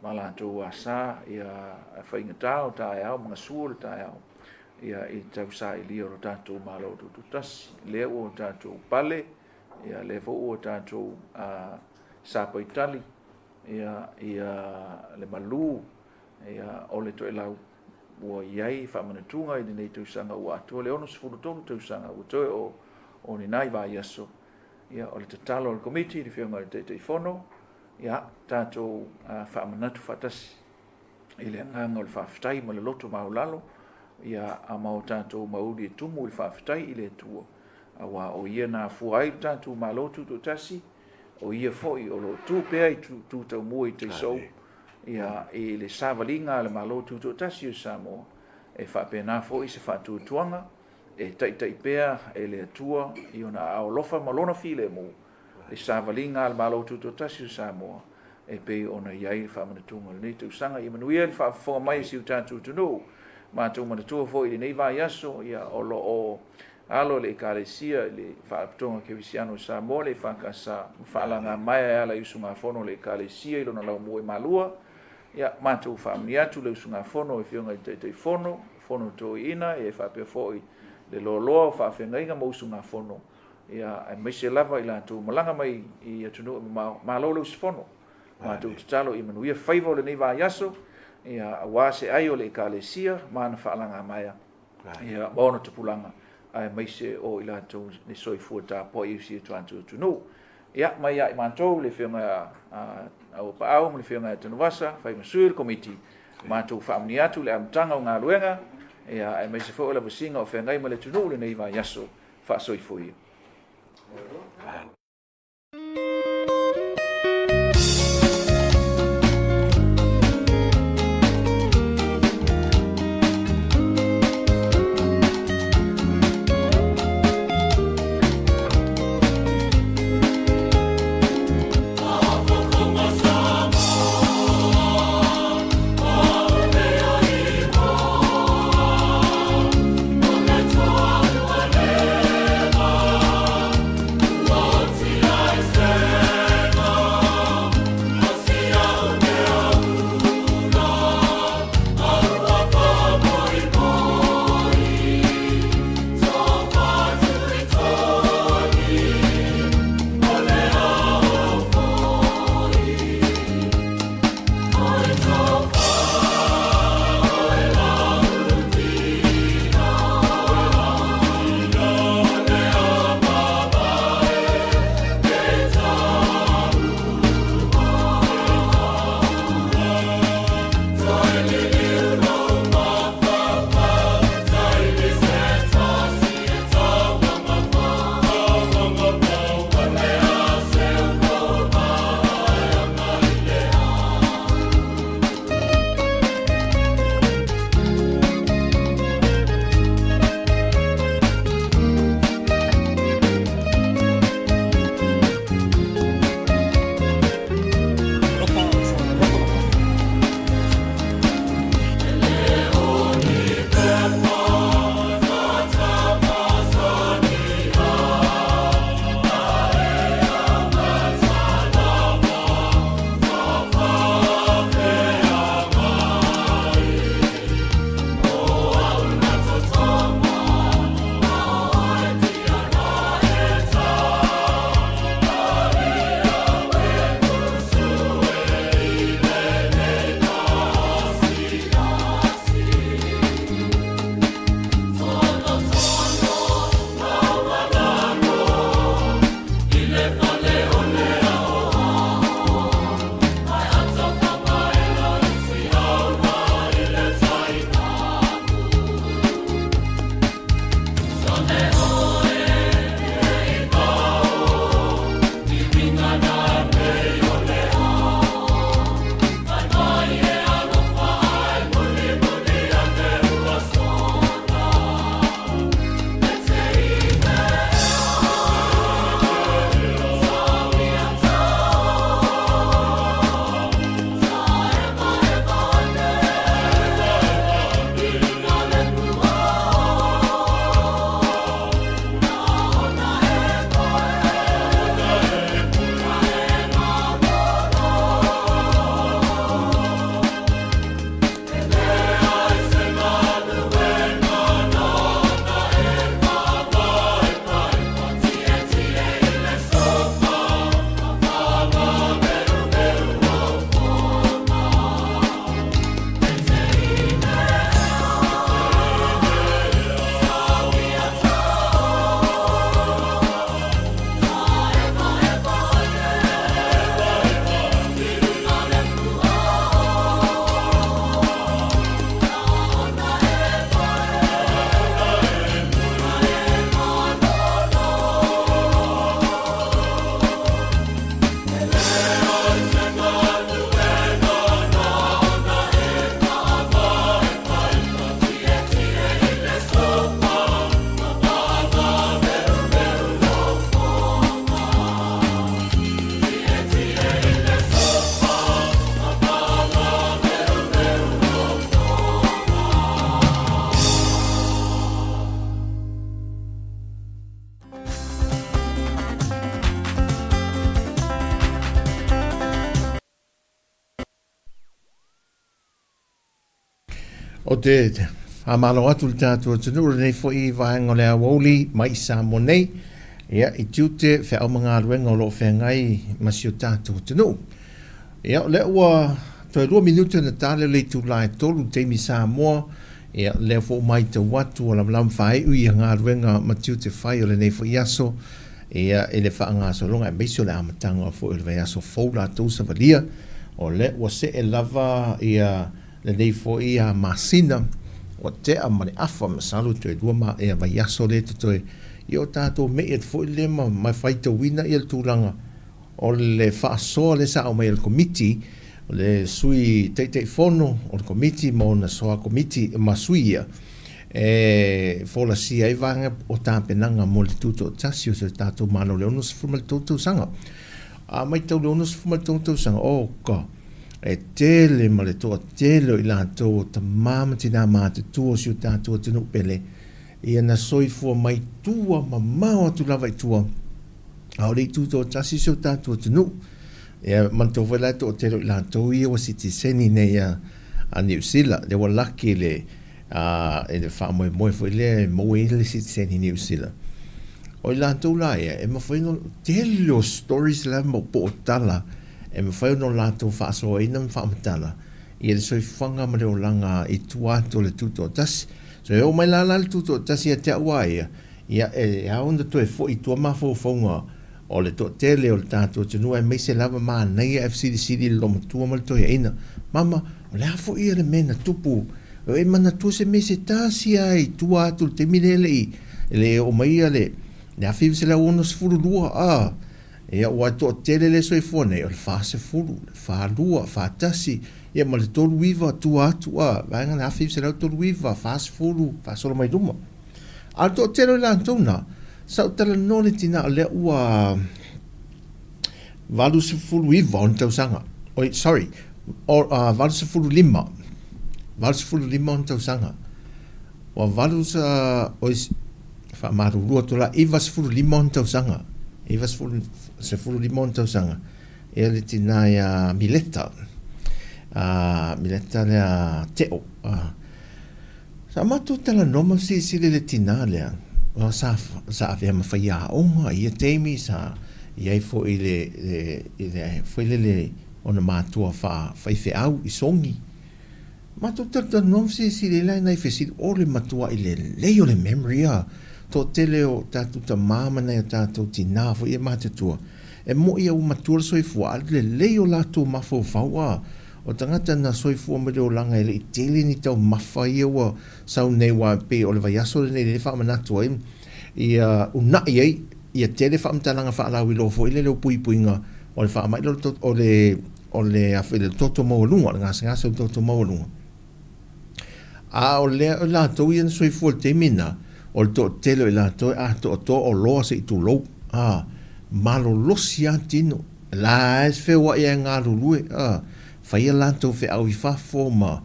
ma latou asa, ia, faigata o taeao ma gasua o le taeao, ia, i tausailia o lo tatou Malo Tutoatasi. Lea ua tatou pale, ia, lea foi ua tatou sapaitali, ia, ia le malu, ia, o le toelau ua i ai faamanatuga i lenei tausaga ua atoa le 63 tausaga ua toe o ni nai vaiaso. Ia, o le tatalo a le Komiti i le Afioga i le Taitaifono, ia, tatou faamanatu faatasi i le agaga o le faafetai ma le loto maualalo, ia, a ma o tatou mauli e tumu i le faafetai i le Atua, aua o ia na afua ai le tatou Malo Tutoatasi, o ia foi o lo o tu pea i tu taumua i taisou, ia, i le savaliga a le Malo Tutoatasi o Samoa, e faapena foi se faatuatuaga e taitai pea e le Atua i ona aao alofa ma lona filemu le savaliga a le Malo Tutoatasi o Samoa e pei ona i ai le faamanatuga o lenei tausaga. Ia manuia le faafofoga mai a si o tatou atunuu. Matou manatua foi i lenei vaiaso, ia, o lo o alo le Ekalesia i le Faalapotopotoga Kerisiano o Samoa, le EFKS, ma faalagamaea e ala i usugafono a le Ekalesia i lona laumua i Malua. Ia, matou faamanuia atu le usugafono i Afioga i le Taitaifono, Fono Toeaina, ia e faapea foi le loaloa o faafeagaiga ma usugafono, ia, aemaise lava i latou malaga mai i atunuu e mamao. Malo le usufono. Matou tatalo ia manuia faiva o lenei vaiaso, ia, aua se ai o le Ekalesia ma ana faalagamaea, ia, ma ona tupulaga, aemaise o i latou le soifua tapuai i si o tatou atunuu. Ia, mai ia i matou le Afioga a Auapaau ma le Afioga ia Tanuvasa, fai ma sui o le Komiti, matou faamanuia atu le amataga o galuega, ia, aemaise foi o le vasiga o feagai ma le atunuu lenei vaiaso. Faasoifua ia. Ou te faamalo atu i le tatou atunuu i lenei foi vaega o le aoauli mai i Samoa nei, ia, i tiute, feau ma galuega o lo o feagai ma si o tatou atunuu. Ia, o lea ua toe 2 minute ona tale o le itula e 3 i le taimi Samoa, ia, o lea foi ua matau atu ua lamalama faaiu ia galuega ma tiute fai o lenei foi aso, ia, i le faagasologa aemaise o le amataga foi o le vaiaso fou latou savalia, o lea ua see lava ia lenei foi masina ua tea ma le afa, masalo toe 2 ma, ia, vaiaso lea totoe, ia o tatou mei atu foi lea ma faitauina ia le tulaga O le faasoa lea sa aumai e le Komiti, o le Sui Taitaifono o le Komiti ma ona soa Komiti ma sui ia, e folasia ai vaega o tapenaga mo le tutoatasi o si o tatou Malo i le 63 tausaga. A matau i le 63 tausaga, oka, e tele ma le toatele o i latou o tama ma tina matutua o si o tatou atunuu pele, ia na soifua mai tua mamao atu lava i tua, a o le i tutoatasi si o tatou atunuu. Ia, manatua foi la e toatele o i latou ia ua sitiseni nei a, a Niu Sila, lea ua laki i le, a, i le faamoemoe foi lea e maua ai le sitiseni Niu Sila. O i latou la ia, e mafai ona, tele o stories la ma po o tala e mafai ona latou faasoaina ma faamatala ia le soifuaga ma le olaga i tua atu o le tutoatasi. So e oo mai la la le tutoatasi ia te au a ia, Ia, e ao ona toe foi i tua mafaufauga o le toatele o le tatou atunuu aemaise lava manaia ae fesilisili i le loomatua ma le toeaina, Mama, o le a foi ia le mea na tupu? E manatua se mea se tasi lava i tua atu i le taimi lea e le i, e le i oo mai ia le 1962, a, ia, ua toatele lea e soifua nei, o le 40, le 42, 41, ia ma le 39 tua atu, a, vaega le 1939, 40, faasolo mai luma. A o le toatele o i latou na, sa ou talanoa i le tina o lea ua 89 ona tausaga. Oi, sorry, o, 85. 85 ona tausaga. Ua valu sa, oi, faamalulu atu la, 95 ona tausaga. 95 ona tausaga. Ia le tina ia Mileta. Mileta lea Teo. Sa matou talanoa ma silasila i le tina lea, sa, sa avea ma faiaoga i ia taimi, sa i ai foi i le, le, i le, foi lele ona matua faa, faifeau i Sogi. Matou talatalanoa ma silasila i ai nai fesili, o le matuai lelei o le memory a! Toatele o tatou tama ma nai o tatou tina foi e matutua, e moi a ua matua le soifua, a lelei o latou mafaufau a! O tagata na soifua mai le olaga e le i tele ni taumafa ia ua sau nei aua e pei o le vaiaso lenei lea e faamanatu ai ia una'i ai ia tele faamatalaga faalauiloa foi lele o puipuiga o le faamai lea o le o le o le toto maualuga o le gasegase o le toto maualuga. A o lea o latou ia na soifua i le taimi lena, o le toatele o i latou e atoatoa oloa se i tulou, a malolosi lava tino. La e feoai e galulue, a fai a latou feau i fafo ma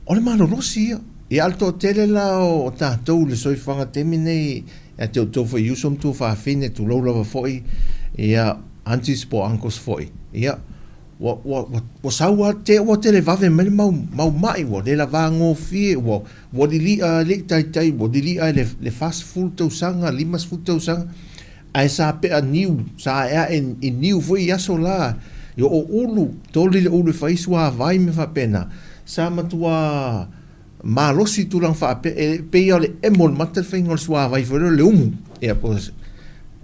o le malolosi ia. Ia a o le toatele la o tatou i le soifuaga taimi nei, ia te outou foi i uso ma tuafafine, tulou lava foi, ia aunties po o uncles foi, ia ua, ua, ua, ua sau lava te, ua televave mai le mau, mau mai, ua le lavagofie, ua, ua lili'a e le i taitai, ua lili'a i le, le 40 tausaga, 50 tausaga, Ae sa pea niu, sa aeae i niu foi i aso la, i o ulu, toli le ulu e fai suavai mea faapena, sa matua malosi i tulaga faapea, e pei lava o le emo o le mata le faiga o le suavai foi lea o le umu. Ia, po o,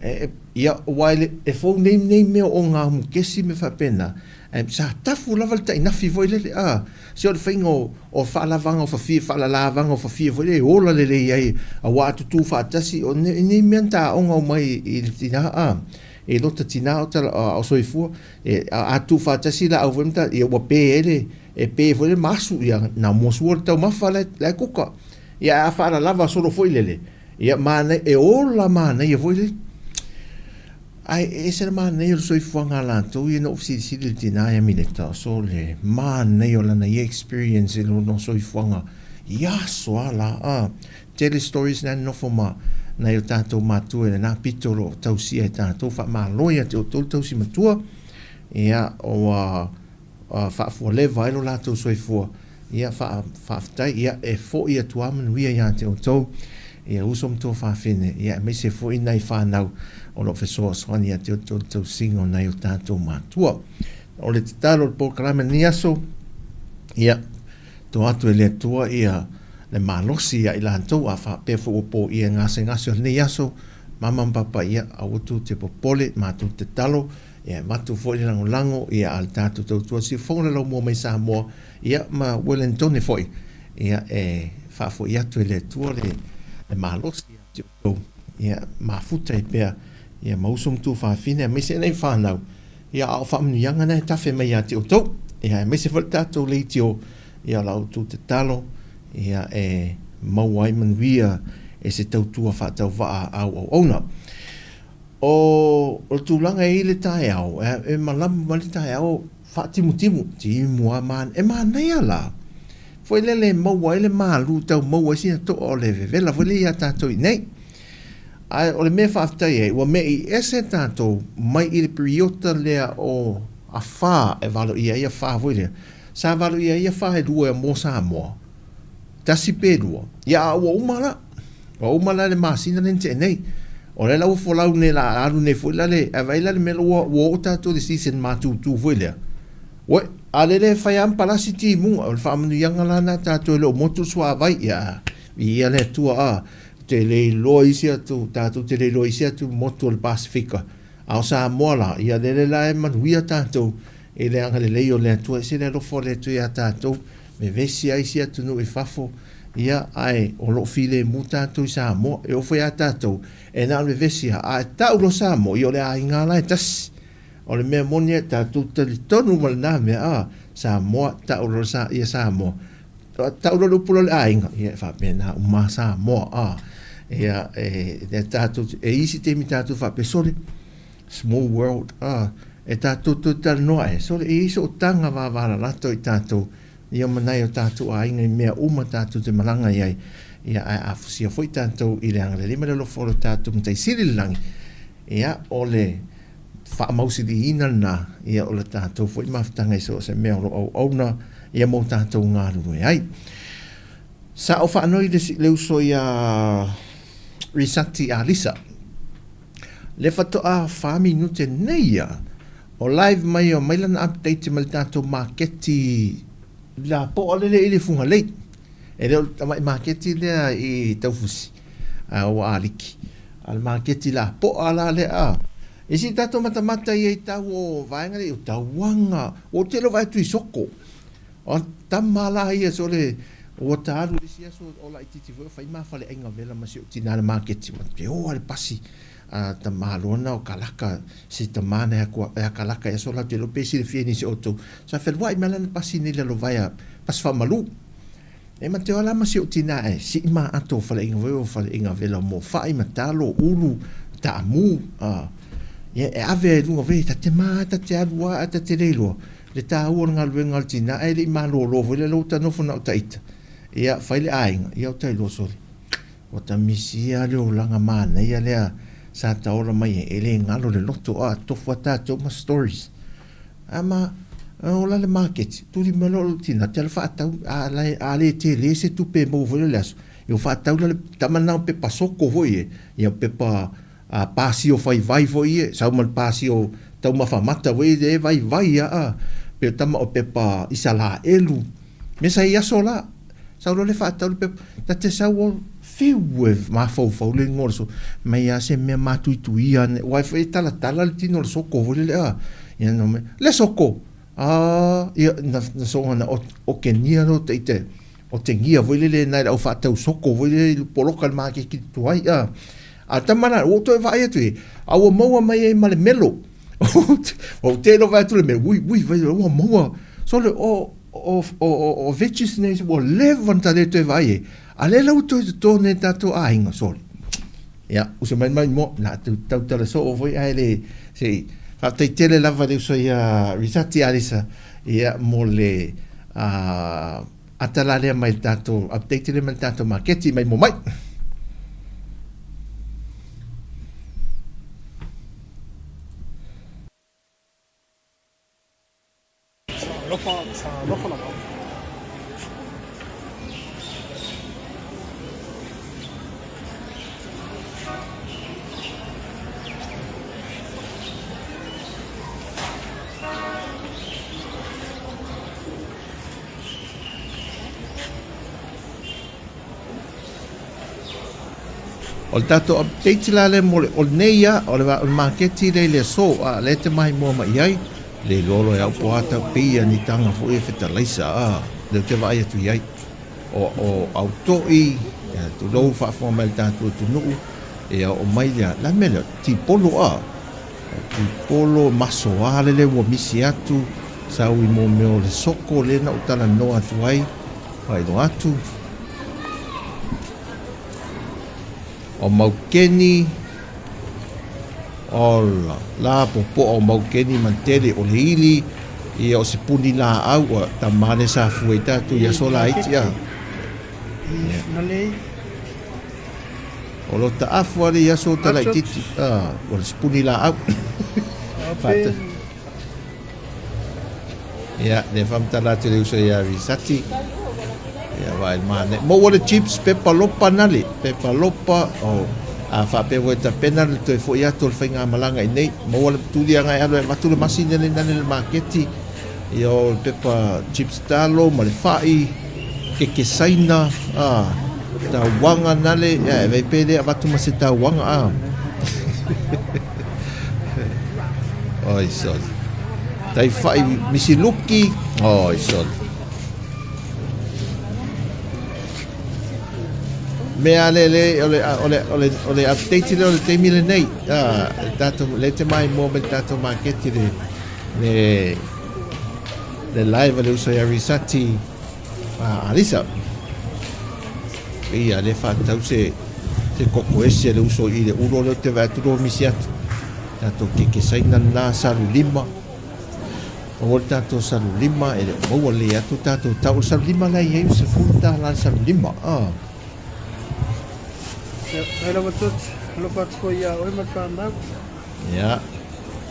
e, ia, aua e, le, e fou nei nei mea o ogamukesi mea faapena, ae sa tafu lava le tainafi foi lele, a, se o le faiga o, O faalavaga o fafie, faalalavaga o fafie foi lea e ola lelei ai aua a tutū faatasi, o nei mea na ta aoga uma ai i le tina a, i lota tina o tala, o soifua, e, a tutū faatasi laau foi ma ta, ia ua pe ai le, e pe foi le masu, ia na mua sua le taumafa la e, la e kuka. Ia a faalalava solo foi lele, ia manaia, e ola manaia foi lele. Ae e ese le manaia o le soifuaga a latou ia na ou fesilisili i le tina ia Mileta, so le manaia o lana ia experience i lona soifuaga i aso a la a. Tele stories na nofo ma nai o tatou matua i lena pito o lo o tausia e tatou, faamalo ia te outou le tausi matua, ia ua faafualeva ai lo latou soifua. Ia, fa, faafetai, ia, e foʻi atu a manuia iā te outou, ia, uso ma tuafafine, ia, aemaise foi nai fanau o lo o fesoasoani iā te outou i le tausiga o nai o tatou matua. O le tatalo o le polokalame i lenei aso, ia, toa atu e le Atua ia le malosi ia i latou, a faapea foi ua poia e gasegase o lenei aso, mama ma papa, ia, aua tou te popole, matou tatalo, ia, e avatu foi le lagolago, ia, a le tatou tautua siufofoga le laumua mai Samoa, Ia, ma Uelenitone foi, ia, e faafoi atu e le Atua le, le malosi ia te outou, ia, mafuta ai pea, ia, ma uso ma tuafafine, aemaise nai fanau, ia, a o faamanuiaga na e tafe mai ia te outou, ia, aemaise foi le tatou leitio, ia, o la outou tatalo, ia, e maua ai manuia e se tautua faatauvaa a au auauna. O le tulaga e i ai le taeao, e malama mai le taeao faatimutimu, timu lava ma, e manaia la, foi lele e maua ai le malu tau maua ai sina toa o le vevela foi lea ia tatou i inei. Ae o le mea e faafetai ai, ua me'i ese tatou mai i le piriota lea o afa e valoia ai afa foi lea. Sa valoia ai afa e lua mo Samoa, tasi pe lua, ia a ua uma la. Ua uma la le masina lea na tea nei. O lea la ua folau nei la alu nei foi la le ae vaai la le mea ua ua oo tatou i le season matutu foi lea. Oi, a lele e fai lava ma palasi timuga, o le faamanuiaga la lena tatou e le o motu le suavai. Ia, viia le Atua a, te le iloa isi atu, tatou te le iloa isi atu motu o le Pasefika. A o Samoa la, ia lele la e manuia tatou i le agalelei o le Atua, e ese le alofa o le Atua ia tatou. Vevesi ai isi atunuu i fafo, ia, ae o lo o filemu tatou i Samoa. E oo foi ia tatou, e na o le vevesi lava, a e tau loa Samoa, ia o le aiga la e tasi. O le mea moni e tatou talitonu ma lena mea, a, Samoa, tau loa sa, ia Samoa. Tau loa le upu lea o le aiga, ia e faapena uma Samoa, a. Ia, e, e tatou, e isi taimi tatou faapea, sole, Small world, a, e tatou toe talanoa e, sole e i ai sootaga vavalalata o i tatou, ia ma nai o tatou aiga i mea uma tatou te malaga i ai, ia ae afusia foi tatou i le agalelei ma le alofa o lo tatou Matai Sili i le lagi, ia o le faamausiliina lena, ia o le tatou foi mafutaga i so o se mea o lo o auauna, ia mo tatou galulue ai. Sa ou faanoi le, le uso ia Risati Alisa, Le faatoa fa minute nei ia o live mai o mai lana update mai le tatou maketi lapoa lele i le Fugalei. E le o le tamai maketi lea i Taufusi a ua aliki. A le maketi lapoa la lea a. E si tatou matamata ia i tau o vaega lea o tauaga. Ua ou tele o vaai atu i soko. O tama la ia sole ua ta alu i le isi aso o laitiiti foi o fai ma faleaiga vela ma si ou tina i le maketi ma te o a le pasi a tama loa na o kalaka si tama na e a kalaka i aso la te iloa pe silafia e nisi o outou sa feluai mai lana pasi nei lalovaea pasi faamalu e ma te o la ma si ou tina e sii ma ato o faleaiga foi o faleaiga vela mo fai ma talo ulu taamu a ia e ave ai luga foi ta te ma ta te alu a ta te le iloa Le taua o le galuega a le tina, ae le i malolo foi lea ua ta nofo na o ta ita, ia fai le aiga, ia o ta iloa sole. Ua ta misia le olaga manaia lea sa ta ola mai ai, e le galo le loto a tofu a tatou ma stories. A ma ola le maketi, tuli mai loa lou tina, te alu faatau, a, a le tele se tupe e maua foi lea i le aso, ia ua faatau la le tama lena o pepa soko foi e, ia pepa A pasio vaivai foi ia, sau ma le pasio taumafa mata foi ia e vaivai a, a pe o tama o pepa Isalaelu. Me sa i aso la, sau loa le faatau le pepa, ta te sau o fiu e mafaufau le igoa o le soko, mai a se mea matuituia ane, uae foi e talatala le tino o le soko foi lele a, ia na mai, le soko, a, ia na, na soga na okenia lo te ite, O te gia foi lele nai le au faatau soko foi lele i poloka le maketi tuai a. A tama la, ua ou toe vaai atu i, a ua maua mai ai ma le melo. Ua ou telo vaai atu le melo, ui, ui, vai, ua maua. So le, o, o, o, o, o veggies nei, ua leva ona ta le toe vaai ai. A lea la ua toe toto nei tatou aiga, sole. Ia, uso mai mai mo, na tu tautala soo foi ae le, se i, faafetai tele lava le uso ia Risati Alisa, ia, mo le, a, ata la lea mai le tatou update lea mai le tatou maketi mai mo mai. Alofa, alofa lava. O le tatou update la lea mo le, o lenei a, o le, o le maketi lea i le aso, a, lea e te maimoa mai i ai, le iloa loa e au po o a tau pei ia ni taga foi e fetalaisa, a, lea ou te vaai atu i ai. O, o au to'i, ia, tulou le faafofoga mai a le tatou atunuu, ia oo mai lea, o le a le mea lea, tipolo a, o tipolo, masoa lele ua misi atu, sau i mo mea o le soko lea na ou talanoa atu ai, faailoa atu. O Maukeni, ola, la popoa o Maukeni ma tele o le ili, ia o se puni laau, ua tama le sa fua i tatou i aso laiti a. O lo taafu ale i aso talaititi, a, o le sipuni laau. Faata. Ia, le faamatala atu le uso ia Risati. Ia, vaai le manaia. Maua le chips, pepa lopa nale. Pepa lopa, o, a faapea foi tapena le toe foi atu o le faigamalaga i nei. Maua le tuli agai alu e avatu le masini le nale le maketi. Ia, o le pepa chips talo ma le fai, keke saina, a, tauaga nale. Ia, e vei pe le avatu ma se tauaga, a. Oi, sorry. Taiwhai misiluki. Oi, sorry. Mea le le o le o le o le o le update le o le taimi lenei. Ah, tatou le te mai mo me tatou maketi le le le live le uso ia Risati ah, Alisa. Ia le whātau se se koko ese le uso i le ulo le o te vae atu lo misi atu. Tatou keke saina lena salu lima. Maua le tatou salu lima, e le o maua lelei atu tatou tau. O le salu lima la e i ai o $10 le salu lima. Ah. Ia, mai lava George, alofa atu foi ia oe ma le whanau. Ia.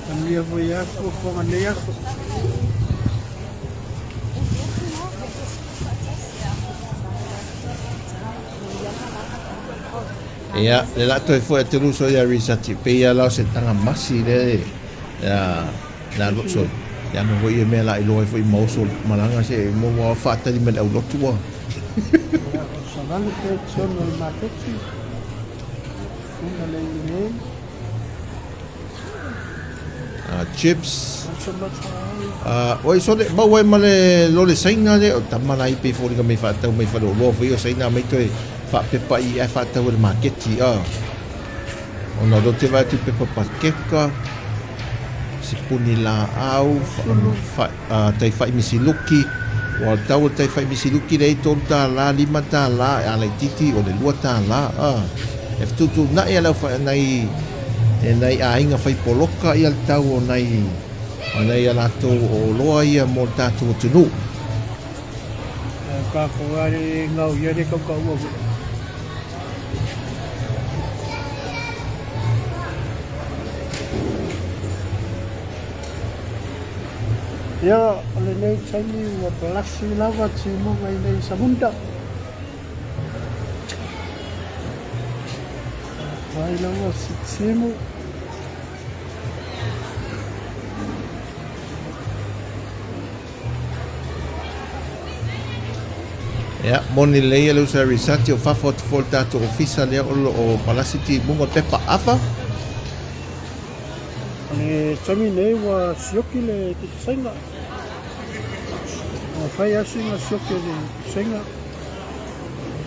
Manuia foi ia fuafuaga nei aso. Ia, le la toe foi atu luso ia Risati, pe ia lao se tanga masi le, ia, la lo so. Ia no foi ia mea la iloa ai foi maoso malaga se mo mo faatali mai le aulotu ua. Ia, o savali pe tsono le maketi. Una le nei. Chips. Oi sole maua ai ma le lole saina le o tama la i pe foliga mai faatau mai faleoloa foi o saina mai toe faapepa i ae faatau e le maketi a. Ona o lea ou te vaai atu i pepa pakeka, sipuni laau, taifai misiluki, ua tau o le taifai misiluki lea i $3, $5, a laitiiti o le $2, a. E fetuutuunai e le nai, e nai aiga fai poloka ia le tau o nai, o nai a latou oloa ia mo le tatou atunuu. Tatou ale ngau ia le kaukaua foi. Ia, o lenei taimi ua palasi lava timuga i nei Samunda. Vai lava si timu. Ia, moni lelei ia le uso ia Risati o fafo atu foi o le tatou ofisa lea o lo o palasi timuga o le pepa afa. O le taimi nei ua sioki le kikisaina. Ua fai lava sina sioki o le kikisaina.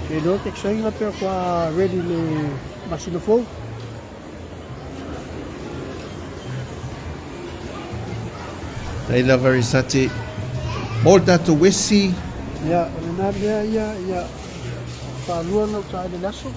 Ke iloa kikisaina pe faatoa ready le masina fou. Nei lava Risati. Mo le tatou uesi. Ia, o lena mea ia, ia faalua ona ou taele i le aso.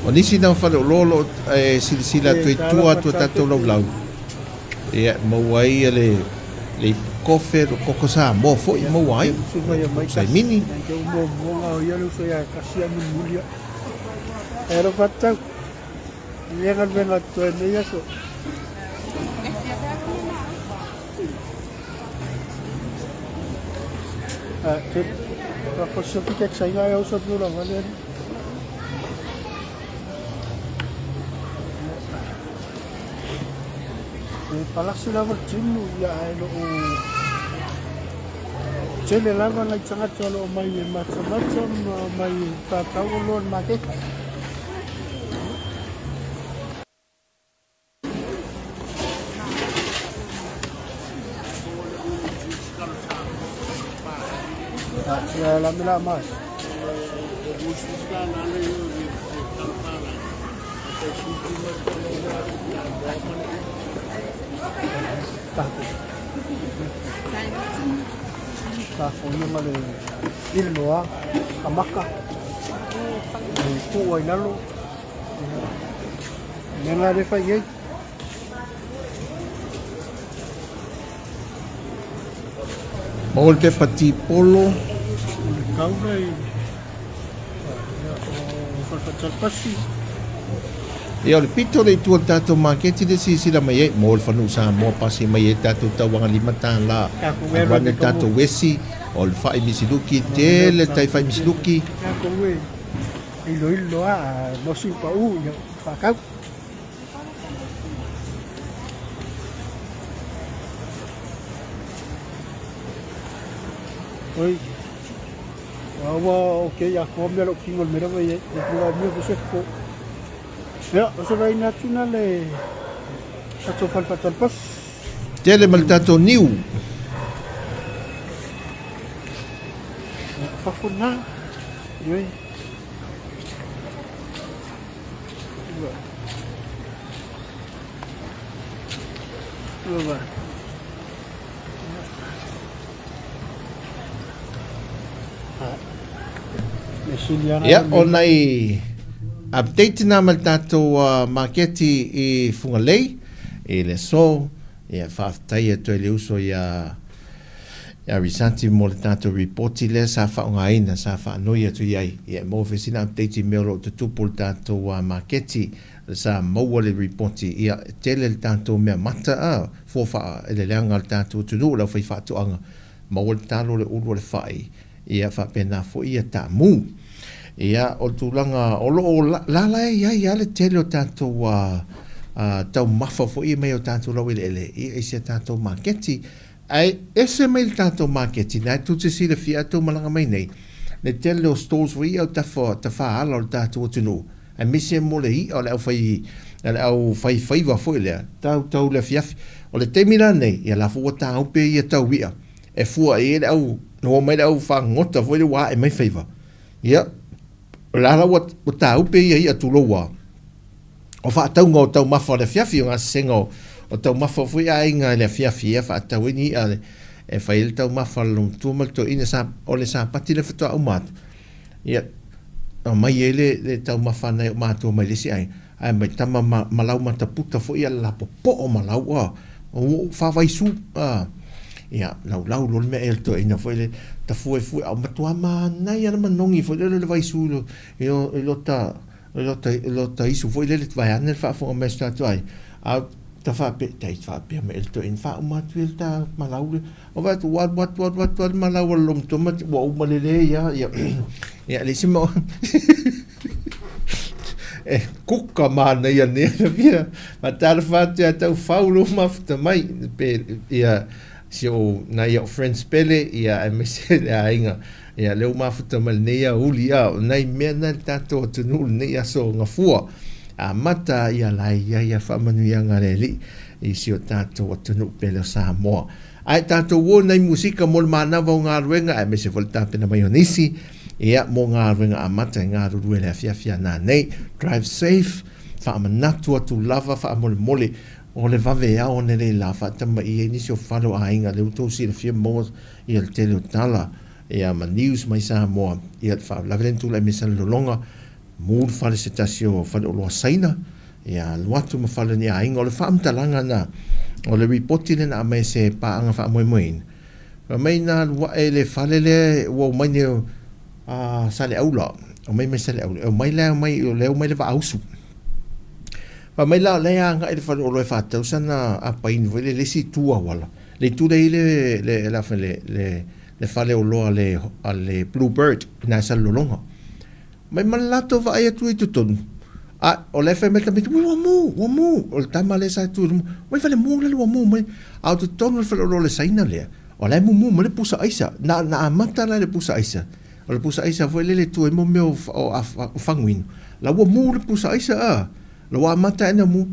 O nisi na o faleoloa o lo o e silasila atu i tua atu o tatou laulau, ia maua ai ia le le ipu kofe, le koko Samoa foi e maua ai, le saimini. Ia galuega totoe nei aso. E palasi lava le timu ia ae lo o tele lava nai tagata o lo o mai e matamata ma mai e tatau oloa i le maketi. Mea lena lea e fai i ai. Maua le pepa tipolo. O le taula i o Falefatalapasi. Ia, o le pito o le itu o le tatou maketi le silasila mai ai, mo le fanuu Samoa pasi mai ai le tatou tauaga $5, alu ane le tatou esi, o le fai misiluki, tele le tai fai misiluki. Tatou e iloilo lava a mosi pau ia faatau. Oi. Ua okay ia koa mea lou tino le mea lava i ai. E pula mea ko se ko. Ia, o se vaina atu na le tatou fale faatali pasi. Tele ma le tatou niu. Fafo na. Oi. Ia, o nai update na ma le tatou maketi i Fugalei i le aso. Ia, faafetai atu ai le uso ia ia Risati mo le tatou ripoti lea sa faaaogaina, sa faanoi atu i ai. Ia, e maua foi sina update i mea o lo o tutupu i le tatou maketi, sa maua le ripoti. Ia, e tele le tatou mea mata, a, fua faaeleeleaga a le tatou atunuu, le aufaifaatoaga, maua le talo, le ulu, o le fai, ia faapena foi ia taamu. Ia, o le tulaga o lo o lala e i ai lava le tele o tatou taumafa foi ia mai o tatou laueleele i si a tatou maketi. Ae ese mai le tatou maketi, na e tou te silafia a tou malaga mai nei, le tele o stalls foi ia o tafa, tafa ala o le tatou atunuu, aemaise mo le i'a o le au fai, o le au fai faiva foi lea, tau tau le afiafi. O le taimi la nei, ia la foi ua tāupe ia tau i'a, e fua i ai le au, ua omai le au fagota foi lea ua ae mai faiva. Ia, o la la ua, ua tāupe ia i'a tulou a. O faatauga o taumafa o le afiafi, o gasesega o taumafa foi aiga i le afiafi ia faatau ai ni i'a e fai ai le taumafa a le lomtua ma le toeaina sa, o le Sapati lea faatoa uma atu, ia aumai ai le, le taumafa a nai o matou mai le isi aiga, ae mai tama ma, ma lau mataputa foi ia le lapopo'o ma lau a, ua faavaisu a, ia laulau loa le meaai a le toeaina foi le tafuefue, a ua matua manaia le manogi foi lele o le vaisu i lo, i lota lota isu foi lele vaeane le faafofoga mai a si tatou aiga, a ta faapea, tai faapea mai le toeaina, faauma atu ia le ta malau lea. Ou vaai atu ua alu atu alu atu lava le malau a le lomto ma ua uma lelei lava, ia, ia le isi mea e kuka manaia nei ana fia faatalofa atu ia Taufau lou mafuta mai pe ia si ou nai au friends pele ia aemaise le aiga Ia, lea ua mafuta mai lenei aoauli, a o nai mea na i le tatou atunuu i lenei aso gafua. Amata ia la e i ai a faamanuiaga a le Alii i si o tatou atunuu pele o Samoa. Ae tatou o nai musika mo le manava o galuega aemaise foi le tapena mai o nisi ia mo galuega amata e galulue i le afiafi a nanei. Drive safe, faamanatu atu lava faamolemole o le vave ao anelei la faatamaia i nisi o fale o aiga lea ua tou silafia maua ia le tele o tala ia ma news mai Samoa ia le faalavelave lea na tulai mai Salelologa mu le fale se tasi o faleoloa Saina ia alu atu ma fale o ni aiga o le faamatalaga na o le ripoti lea na aumai e se paaga faamoemoeina fai mai na alu ae le fale lea ua omai nei a Saleaula omai mai Saleaula e omai la e omai o lea e omai le vaausu. Fai mai la o la e agai i le faleoloa e faatatau sana apaini foi lea i le isi itu auala, le itu lea e i ai le, le, le, le, le, le faleoloa a le, a le Blue Bird i ina i Salelologa. Mai ma le latou vaai atu i totonu, a o la e fai mai le tamaiti, ui ua mu, ua mu. O le tama lea sa tu i luma, ui fale mu lale ua mu mai. A o totonu o le faleoloa o le Saina lea, o la e mumu mai le pusa aisa. Na, na amata la i le pusa aisa. O le pusa aisa foi lele e tu ai mo mea o, o, o faguinu. La ua mu le pusa aisa a. La ua amata ena mu.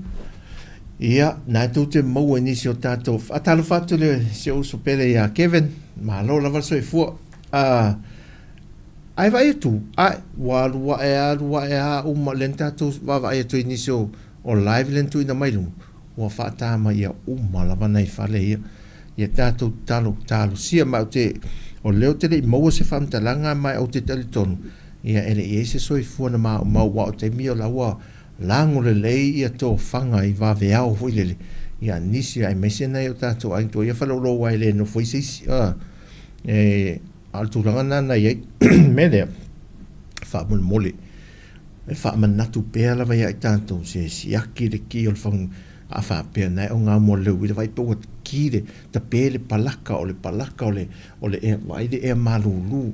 Ia, na e tou te maua i nisi o tatou. Faatalofa atu le si ou uso pele ia Kevin. Malo lava le soifua. A, Ae vaai atu, ae, ua alu ae, alu ae a uma, lea na tatou vaavaai atu ai i nisi o, o live lea na tuuina mai i luga, ua faata mai ia uma lava nai fale ia. Ia tatou tatalo, talosia, ma ou te, o lea ou te le i maua se faamatalaga, ma ou te talitonu, ia e le i i ai se soifua na maumau, aua o taimi ia o la ua lago lelei ia tofaga i vaveao foi lele, ia nisi, aemaise nai o tatou aiga tuai ia faleoloa aua e le nofo ai se isi, a, e, A o le tulaga lena na i ai, mea lea, faamolemole, e faamanatu pea lava ia i tatou, se siaki le ki o le fagu, a faapea na e o ngā moa le uila, vaai pe ua ki le, tape le palaka, o le palaka o le, o le ea, vaai le ea malūlū,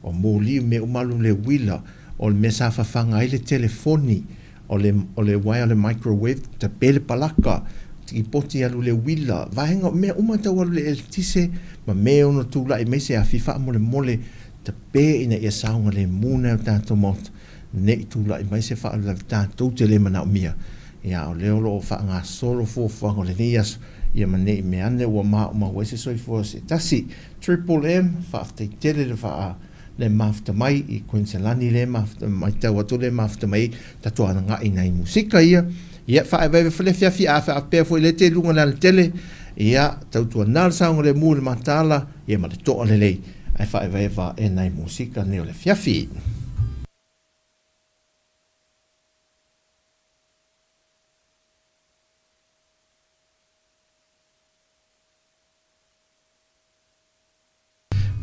o moli mea uma alu le uila, o le mea sa fafaga ai le telefoni, O le, o le uaea o le microwave, tape le palaka, tipoti alu le uila, vaega, mea uma tau alu le eletise, ma me e ono tulai mai se afi faamolemole, tape ina ia saogalemu nai o tatou maota, ne i tulai mai se faalavelave tatou te le manaomia. Ia, a o lea o lo o faagasolo fuafuaga o lenei aso, ia ma ne i mea ane ua maumau ai se soifua o se tasi. Triple M, faafetai tele le faa. le mafuta mai i Kuiniselani le mafuta matau atu le mafuta mai ai tatou alagaʻi nai musika ia ia faaevaeva foi le afiafi a faapea foi le te luga le alatele ia tautuana le saogalemu i le mataala ia ma le toa lelei ae faaevaeva e nai musika nei o le afiafi.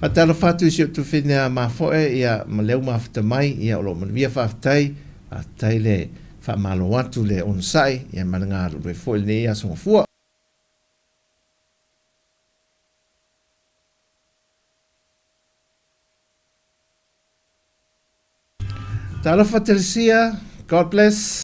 Faatalofa atu i si ou tufine a Mafoe, ia, ma lea ua mafuta mai, ia, o lo o manuia faafetai, faafetai le faamalo atu le onosai, ia, ma le galulue foi i lenei aso gafua. Talofa Telesia, God bless.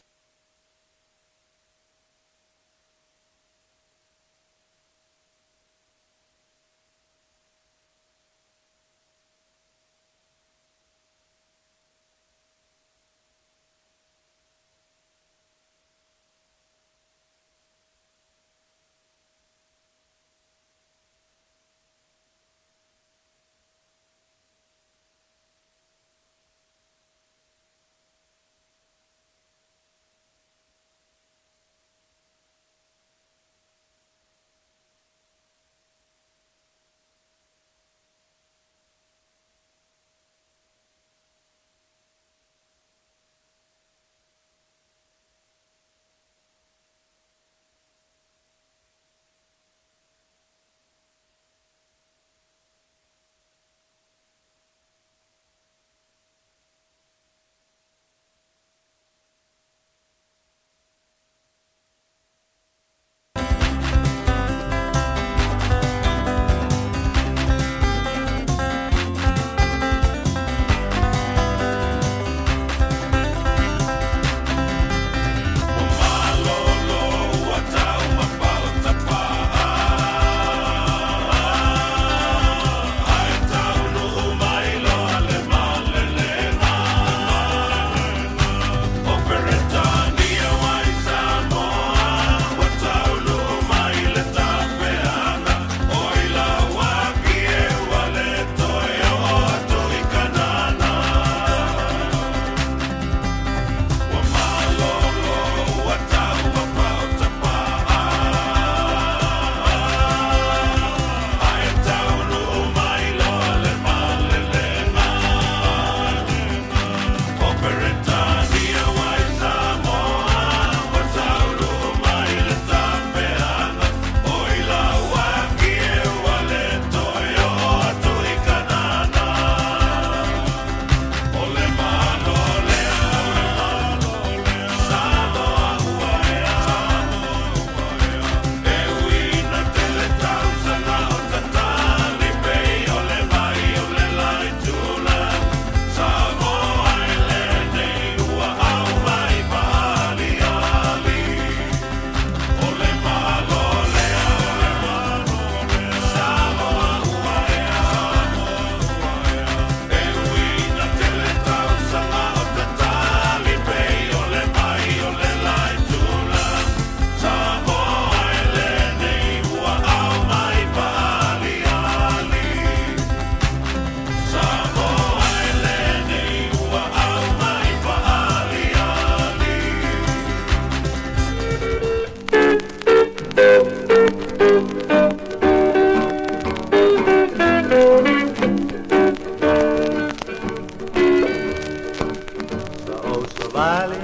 Savali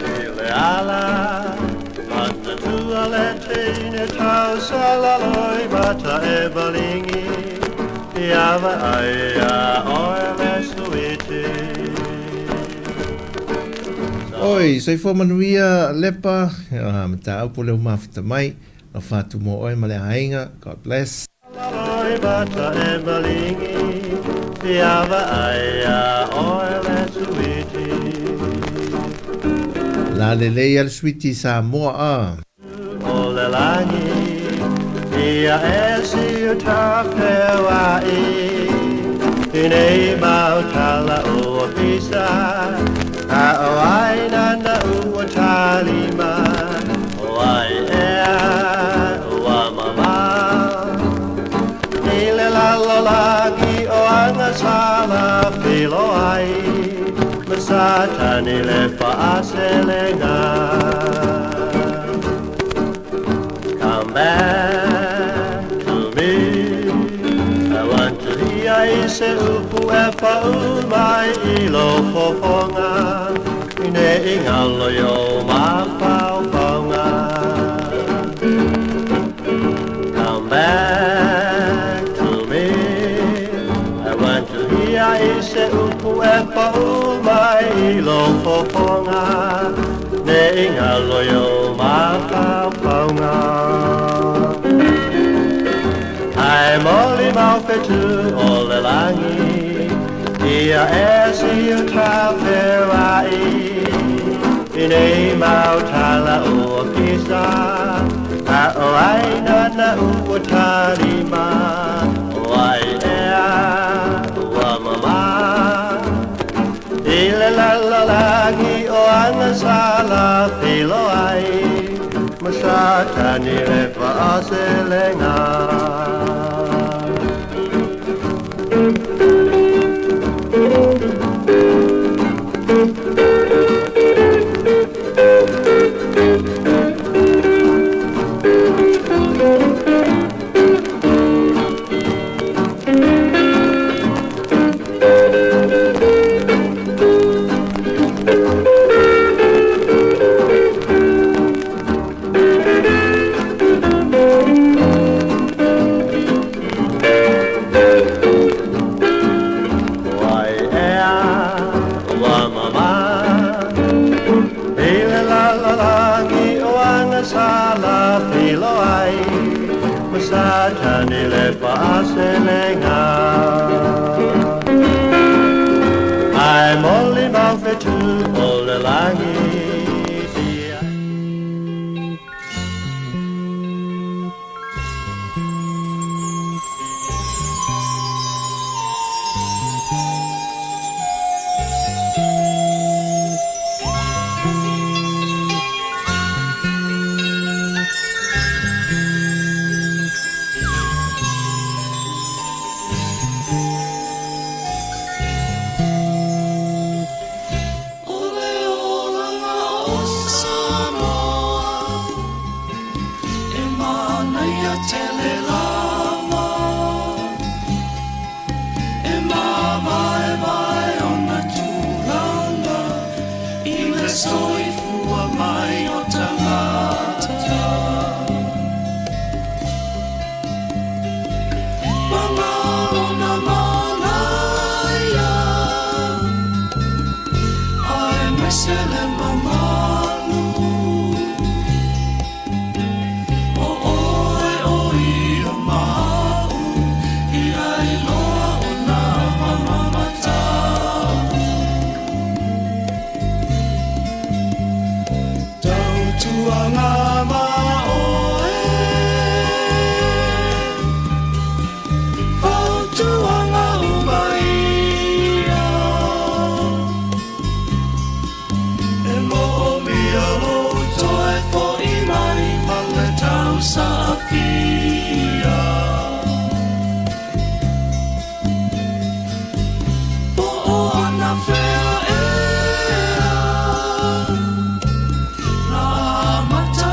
i le ala Manatua le teine tausalaloi mata e malingi Ia vaai ia oe le suiti. Oi, soifua manuia Lepa, mataupu lea ua mafuta mai, alofa atu mo oe ma le aiga, God bless. Lalelei a le suiti Samoa a. I le lalolagi o agasala feiloai ma Satani le faaselega. Come back to me, I want to hear i se upu e pau mai i lou fofoga, ne i galo i ou mafaufauga. Come back to me, I want to hear i se upu e pau mai i lou fofoga, ne i galo i ou mafaufauga. Ae molimau fetu o le lagi, ia e siu tafeoai, i nei mau tala ua pisa, a o ai nana ua talima, o ai ea ua mama. I le lalolagi o agasala feiloai, ma Satani le faaselega. O ai ea ua mama i le lalolagi o agasala feiloai ma Satani le faaselega. Ae molimau fetu o le lagi. O le olaga o Samoa e manaia tele lava, e mavaevae ona tulaga i le soifua mai o tagata. Paga ona manaia, aemaise le mamalu. O oe o ia ma au, ia iloa ona pamamatau. Tautuaga ma oe, fautuaga uma ia. E moomia lou toe fo'i mai ma le tausaafia. Po o anafea ea na amata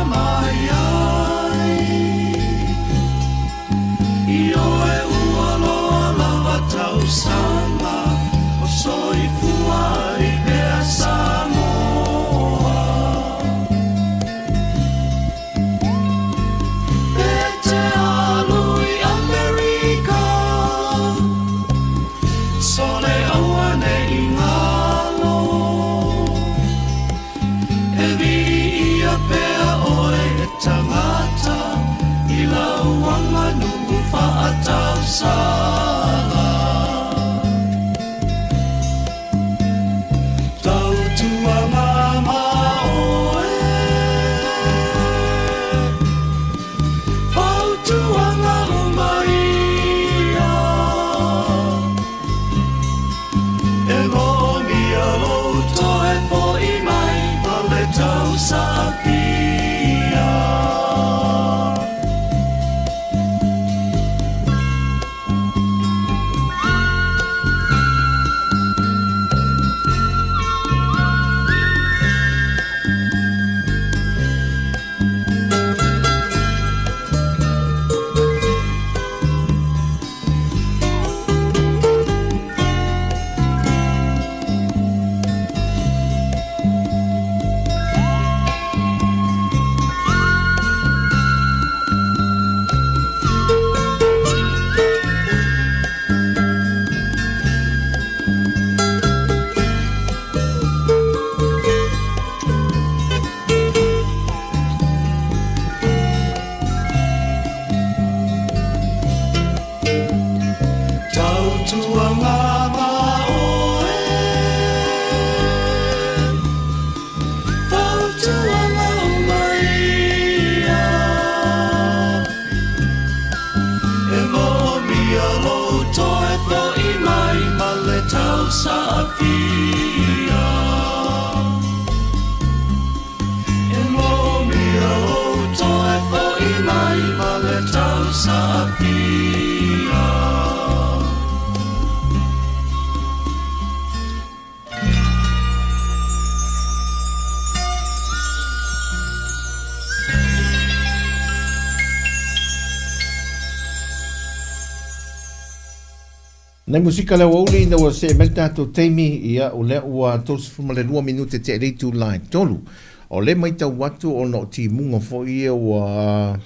Nai musika le aoauli ina ua see mai le tatou taimi, ia, o lea ua 32 minute tea i le itula e tolu. O lea e maitau atu ona o timuga foi ia ua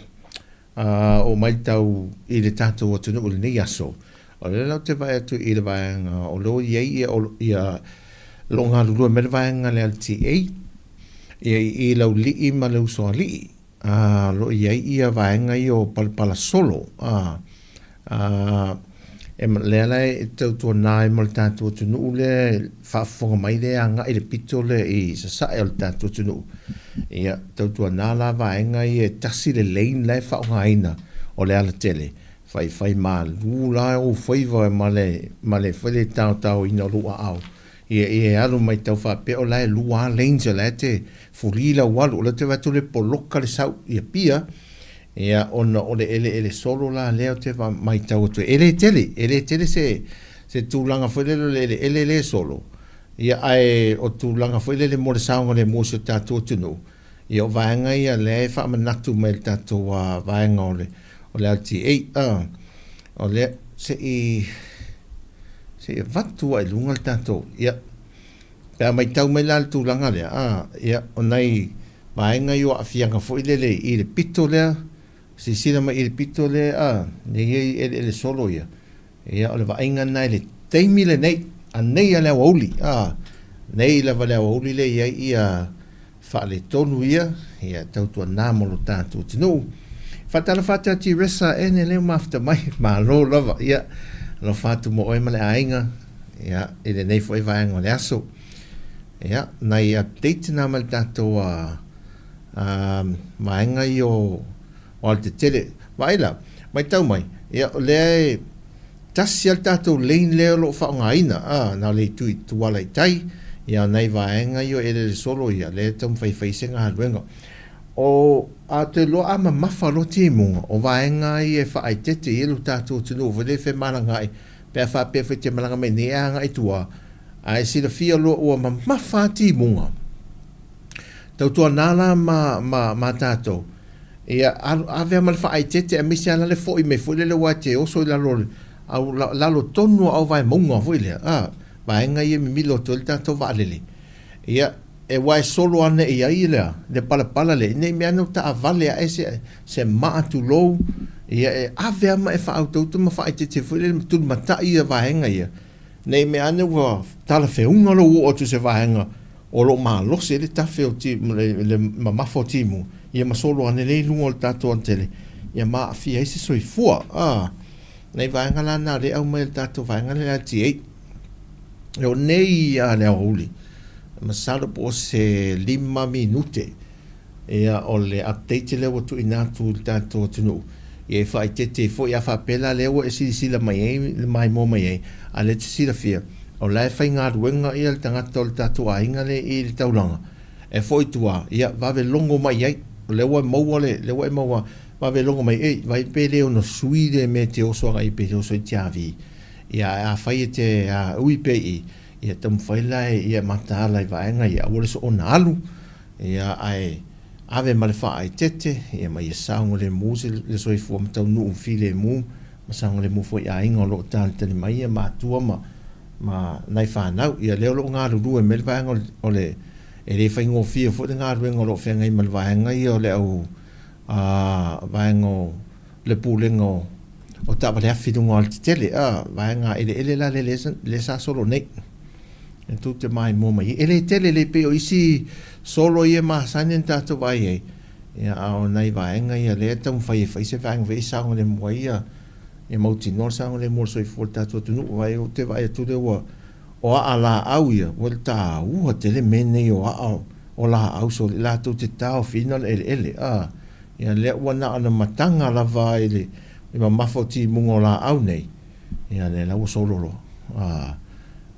oo mai tau i le tatou atunuu i lenei aso. O lea la ou te vaai atu i le vaega o lo o i ai ia, ia lo o galulue mai le vaega a le LTA, ia i Laulii ma le Usoalii. O lo o i ai ia vaega ia o palapala solo, e, lea la e tautuana ai ma le tatou atunuu lea e faafofoga mai lea e agai i le pito lea i sasae o le tatou atunuu. Ia, tautuana la vaega ia e tasi le lane la e faaaogaina o le alatele, faifai malu la ou faiva ma le, ma le foi le taotaoina o lou aao Ia ia e alu mai tau faapea o la e lua lava lanes o la e te fuli lau alu, o lea ou te vaai atu o lea e poloka le sau i Apia, ia ona o le eleele solo la lea ou te matau atu ai. E le tele, e le tele se se tulaga foi lele o le eleele lea e solo, ia ae o tulaga foi lele mo le saogalemu o si o tatou atunuu, ia o vaega ia lea e faamanatu mai e le tatou vaega o le o le LTA. O lea se i Se i avatu lava i luga le tatou, ia, pe a matau mai la le tulaga lea, a, ia, o nai vaega ia o aafiaga foi lele i le pito lea, silasila mai i le pito lea, a, lea e i ai eleele solo ia, ia, o le vaaiga lena i le taimi lenei, anei lava le aoauli, a, nei lava le aoauli lea e i ai ia, Faaletonu ia, ia tautuana mo lo tatou atunuu. Faatalofa atu ia Tiresa ene lea ua mafuta mai, malo lava, ia alofa atu mo oe ma le aiga, ia i lenei foi vaega o le aso. Ia, nai update na mai le tatou vaega ia o alatetele. Vaai la, matau mai, ia o lea e Tasi lava le tatou lane lea o lo o faaaogaina, a, na o le itu i Tuala i tai, ia o nai vaega ia o eleele solo ia, lea e taumafai e fai ai se galuega. O, a toe loa a mamafa loa timuga, o vaega ia e faaeteete i ai lo tatou atunuu foi lea e femalagaai, pe a faapea foi e te malaga mai nei e agai i tua, ae silafia loa ua mamafa lava timuga. Tautuana la ma, ma, ma tatou, Ia, ave lava ma le faaeteete aemaise lava la le foi mai foi lele aua e te oso i lalo o le au, lalo tonu o auvae mauga foi lea, a, vaega ia e mimilo atu ai le tatou vaalele. Ia, aua e solo ane i ai le, le palapala lea, ne i mea ane ua taavale ae se, se maa tulou, ia e ave lava ma e faautauta ma faaeteete foi lele ma tulimatai ia vaega ia, Ne i mea ane ua talafeuga lou oo atu i se vaega o lo o malosi ai le tafe o le mamafa o timu, ia ma solo ane lea i luga o le tatou alatele, ia ma aafia ai se soifua. A, nai vaega la na o lea e aumai e le tatou vaega lea le LTA. E oo nei a le aoauli, masalo po o se 5 minute Ia, o le update lea ua tuuina atu i le tatou atunuu, ia e faaeteete ai foi, a faapea la lea ua e silasila mai ai, maimoa mai ai, a o lea e te silafia, o la e faigaluega ia le tagata o le tatou aiga lea i le taulaga, e foi i tua, ia vave logo mai i ai, o lea ua e maua le, lea ua e maua, vave logo mai, ei, vaai pe le ono sui le mea e te oso agai pe te oso i Tiavi, ia, ae afai e te a, ui pea i i, ia taumafai la e ia mataala i vaega ia, aua le soona alu, Ia, ae ave ma le faaeteete, ia ma ia saogalemu se le soifua ma taunuu filemu, ma saogalemu foi i aiga o lo o talitali mai ia matua ma ma nai fanau. Ia lea o lo o galulue mai le vaega o le, e le faigofie foi le galuega o lo o feagai ma le vaega ia o le au a vaega o le pulega o o taavale afi i luga o alatetele, a vaega eleele la lea lea sa solo nei. E tou te maimoa mai ai. E le tele, le pei o isi solo ia e masani ona tatou vaai ai, ia, a o nai vaega ia lea e taumafai e fai se vaega foi e saogalemu ai ia, ia mautinoa le saogalemu o le soifua o le tatou atunuu. Aua ou te vaai atu lea ua, o aa laau ia, ua taua tele mea nei o aa o laau sole, latou te taofiina le eleele, a, ia lea ua na ona mataga lava i le mamafa o timuga o laau nei, ia lea la ua solo loa. A,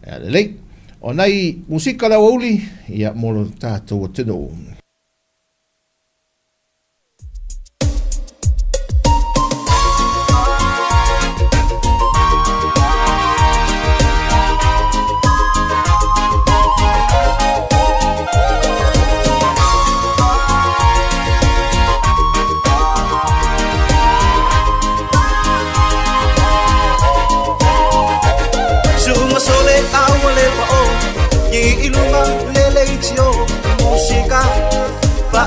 Ea lelei. O nai musika le aoauli, ia mo lo tatou atunuu.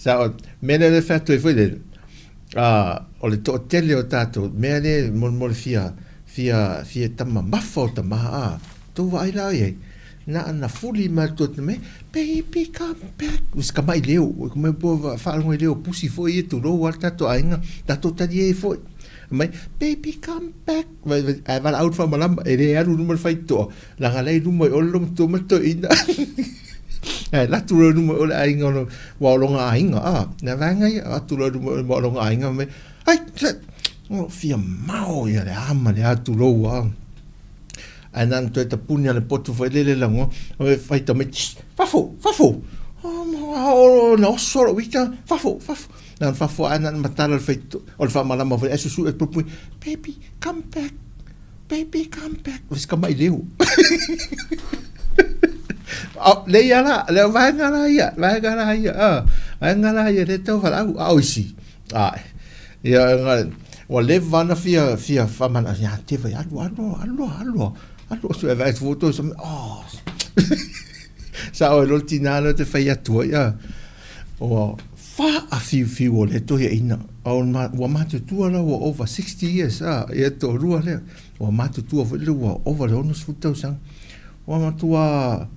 Sa, mea lea le fai atu ai foi lele, o le toatele o tatou, mea lea molemole fia, fia, fia tama mafa o tama, a, tou vaai la i ai, na ana fuli mai le tuatini mai, baby come back, o si tamai leo, mai po faalogo i leo pusi foi ia tulou lava le tatou aiga, tatou talie ai foi, mai, baby come back, ae valaau le faamalama, e le alu i luma le faitotoa, leaga la e i luma i o le matua ma le toeaina. Ae alu atu loa i luma i o le aiga o aua o lona aiga, a, le vaega ia, alu atu loa i luma i o lona aiga, fai mai, ai, se, o fia mao ia le a ma le a, tulou lava. Ae na ona toe tapuni lava i le potu foi lele lagoa, faitau mai, fafo, fafo, na oso lou ita, fafo, fafo. Na ona fafo lava ae na ona matala le faitotoa, o le faamalama foi, ae susue le puipui, baby, come back, baby, come back. O si tamai leo. Le ia la, le vaega la ia, vaega la ia, vaega la ia, le tau valaau, a o isi, ae, ia, ua leva ona fia, fia faamana, ia, te vai, alu, alu, alu, alu, alu, e vaai atu foi toe, oh, sao e loa le tina lea te fai atu ai, ua faafiufiu o lea toeaina, ua matutua la ua over 60 years, a, ia toalua lea, ua matutua foi lea ua ova le 60 tausaga, ua matua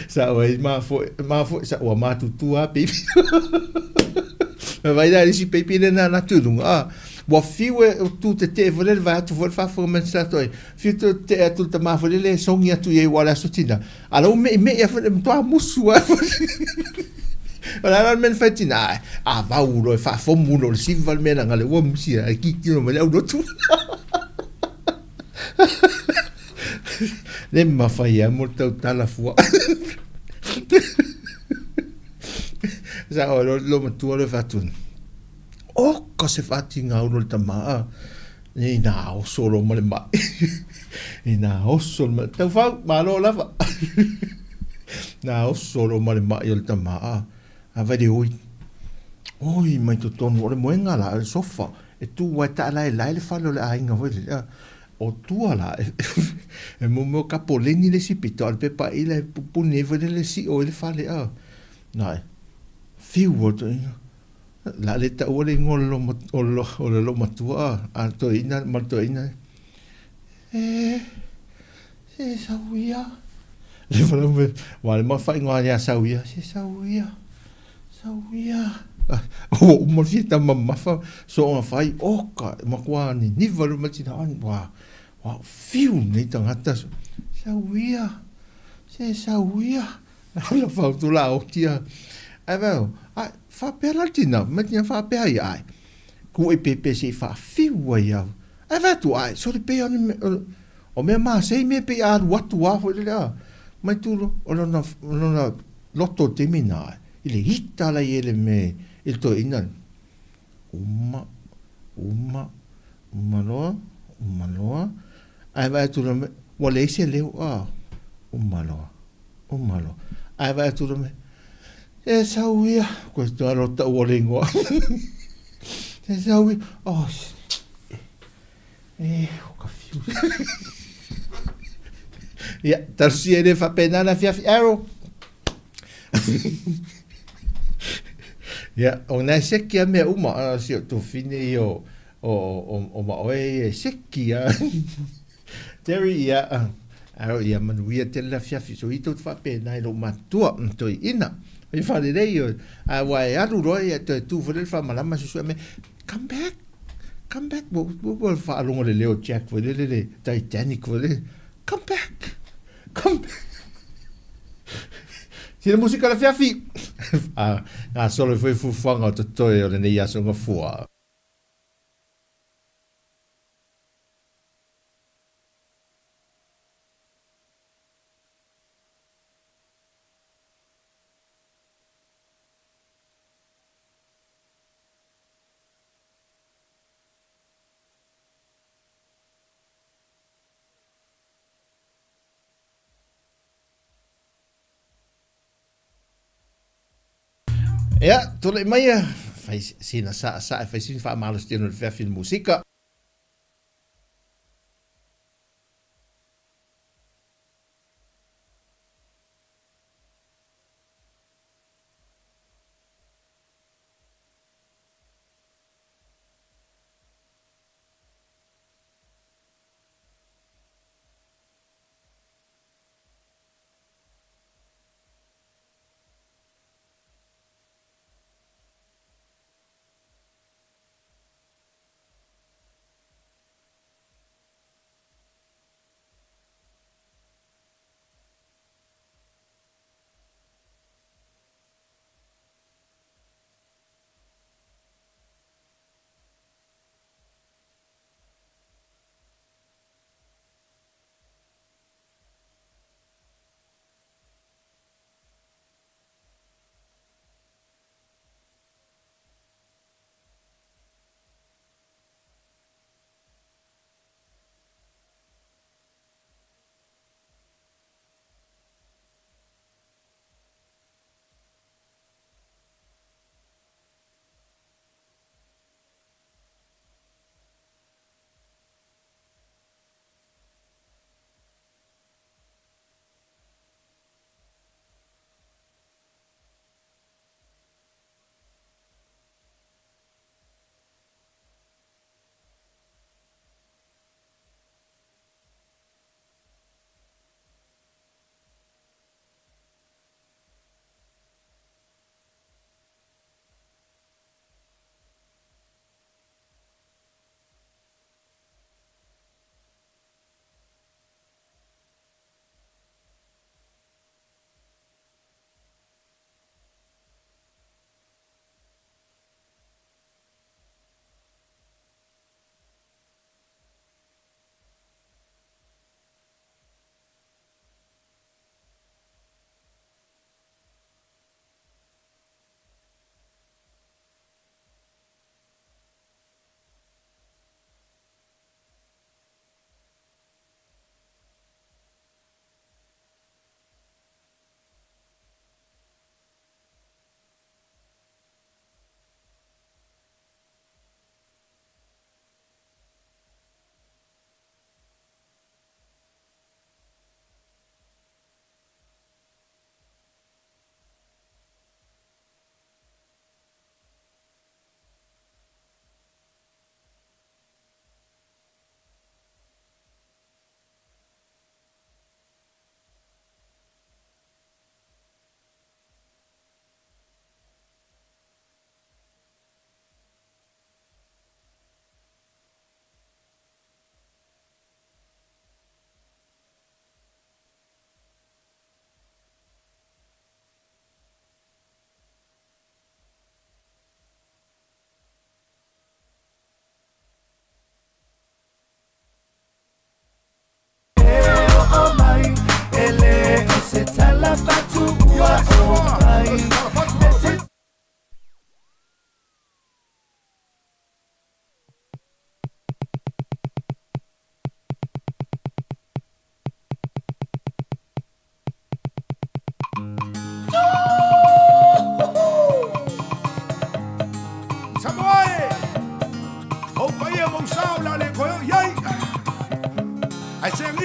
sao ai mafoe, mafoe, sa ua matutua lava peipi. Vaai la i le isi peipi lea na alu atu i luga, a, ua fiu e tu tetee foi lea le vae atu foi le faafofoga mai a le tatou aiga, fiu tetee atu le tama foi lele e sogi atu i ai aua o le aso tina, a o la ua meimei lava foi, e matua musu lava foi. O le a la le mea na fai e tina, a, a vau loa e faafomu loa i le siva le mea leaga o lea ua musi ae tilotilo mai le aulotu. Le mafai lava mo le tautala fua. Sa o lo lo matua le fatu. Oka se faatiga ulo le tama a. Ina oso lo ma le mai. Ina oso le mai. Tau fau, malo lava. Na oso lo ma le mai o le tama a. A vai le oi. Oi mai totonu o le moega la, le sofa. E tu ai taalaelae le fale o le aiga foi lele. O tua la, e mo kapoleni le isi pito, a o le pepa ila e pupuni ai foi lele sio ai le fale a. Nae, fiu o toeaina. O le a le taua le igoa o le loomatua a le toeaina ma le toeaina. E, se sau ia. Le whalau me, wa le ma whaingoa ia sau ia, se sau ia, sau ia. Ua uma le fia tama mamafa, soonga fai, oka, matua niniva le matina, wa, wa, fiu nei tagata, sau ia, se sau ia. Ala fautu la oti a. Ai vai o, ai, faapea la le tina, mai tina faapea ia, ai. Ku e pepe se i faafiu ai au. Ai vai atu, ai, sole pei o, o mea masei mea pei a alu atu a foi lele a. Mai tu lo, o lona, o lona loto o taimi na, ai, i le ita la i ele me, i le toeaina. Uma, uma, uma loa, uma loa. Ae vaai atu loa me, ua leai se leo, a, uma loa, uma loa. Ae vaai atu loa me, e sau ia, koe toa loa tau o le ingoa. E sau ia, oh, e, o ka fiu. Ia, talosia e le faapena le afiafi, Arrow. Ia, o nai seki a mea uma, a si o tufine i o, o, o, o ma oe ia e seki a. Terry, ia, a, ia manuia tele le afiafi, so i tou te faapena i lou matutua, toeaina. I faalelei o, a ua e alu loa ia toe tu foi lele faamalama susue mai, come back, come back, ua, ua, ua faalogo le leo o Jack foi lele le Titanic foi lele, come back, come back. Sina musika le afiafi. A, gasolo ai foi fuafuaga o totoe o lenei aso gafua. Ia, tulai mai ia, fai sina saʻasaʻa e fai sina faamalositino i le feafi i le musika.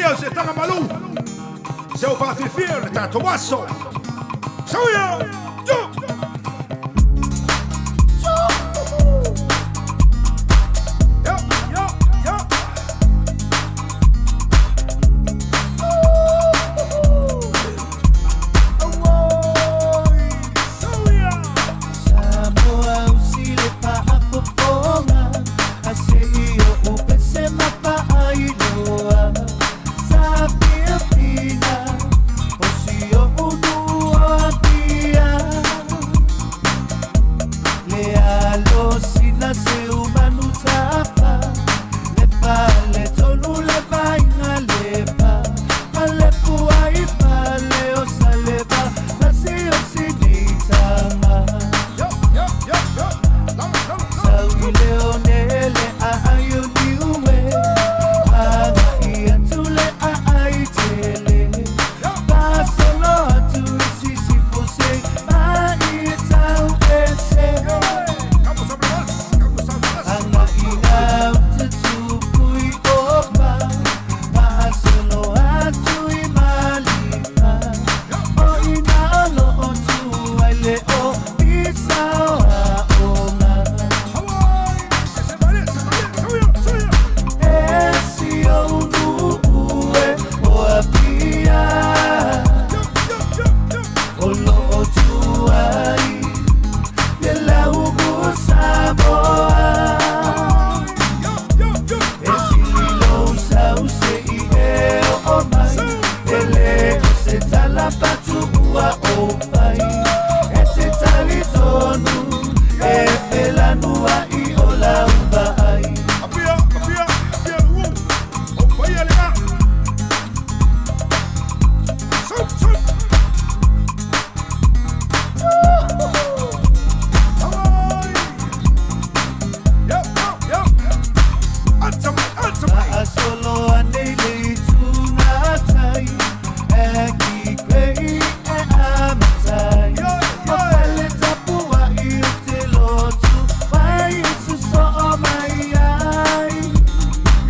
paia o se tagamalu se o faafiafia o le tatou aso. Sauia! Yo! Yo, yo, yo. Samoa usi le faafofoga a se i o upese ma faailoa sa fiafina o si o unu o Apia le alo sina se umanu tafa le fale tonu le vainga lepa ma le puai pale o saleva ma si o sinitaga. Yo, yo, yo, yo. Lalo, lalo, lalo. Sau i le one le aai o niue Aga i atu le aai tele Pasolo atu i sisifo se mai e tau ese Campos Abremas, Campos Abremas. Anga i ngā uta tupui opa Maasolo atu i malifa O ina olo o tu ai le o Isa o aonga Hawaii! Se vale, se vale. Sauia, sauia. Esi o unu e o Apia Yo, yo, yo, yo. O lo o tuai Le lau Samoa Yo, yo, yo. E sili sau se i e o o mai E le o se tala patu ua o fai E te tali tonu E pelanua i o lau vaai Apia, apia, apia, u. O paia le ga. Sau, sau. Hawaii! Yo, yo, yo. Ata mai, ata mai. Maasolo anei le ituna tai E ki koe i e amatai Yo, O yo. pele tapua i o te lotu Wai i suso o mai ai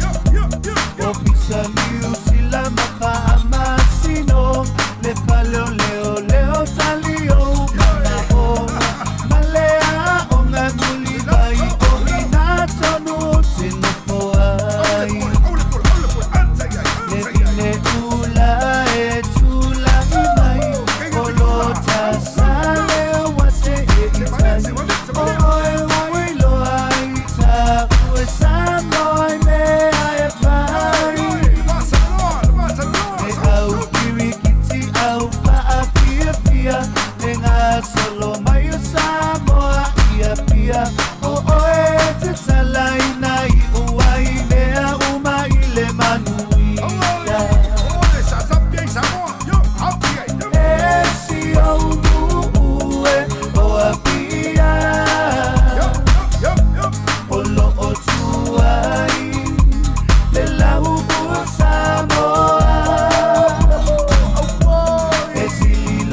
Yo, yo, yo, yo. O pisa liu sila mawhaamasino Le faleo leo leo tali o mana o Malea o ngā muli vai o ina tonu o te nofo ai Aule pole, aule pole, ata iai, Le ata iai. vine ula e tūlai mai O lo tasale o ase e Se vale, itai se vale, se O vale. oe ua iloa i ta ue Samoa i mea e pai Pasa loa, pasa loa. E au kirikiti au whaafiafia Le ngā solo mai o Samoa i Apia O oe te talaina i ua i mea uma i le manuia Ole, sa sapia i Samoa. Yo, apia i. Yo. E si o unu e o Apia Yo, yo, yo. O lo o tuai Le lau o Samoa E sili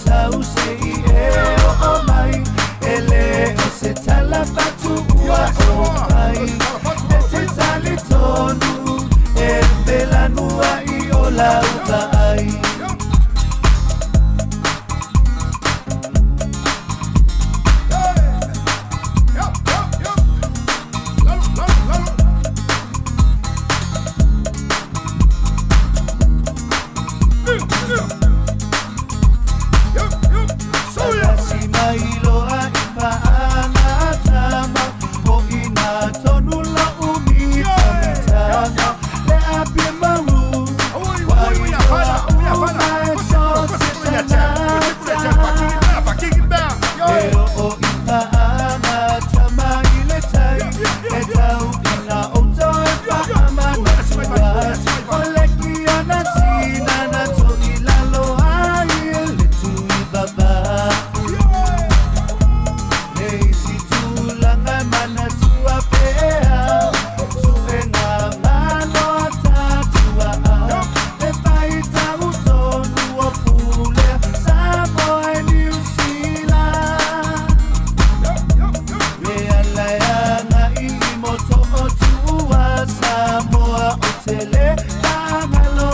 sau se i e o o mai E le o se tala patu ua o mai E te tali tonu E pelanua i o lau vaai Yo. Yo, yo, yo. Lalo, lalo, lalo. Yo, yo. Sauia. Si mai loa i whaangatama O ina tonu la umi tamitanga Le apia maru Oi, oi, oi, afana, oi, afana. Kosi pule ia tea, kosi pule ia tea, pakiki mea, pakiki mea. Yo. E o o i whaangatama i le tai E tau ina o toe whaamanatua O le kiana sina na to i lalo ai e le tui vavau Le isi tulaga manatua pea Suega malo a tatua E pai tau tonu o pule Samoa e Niu Sila Yo, yo, yo. Le ala e aga i moto o tua Samoa o tele pangalo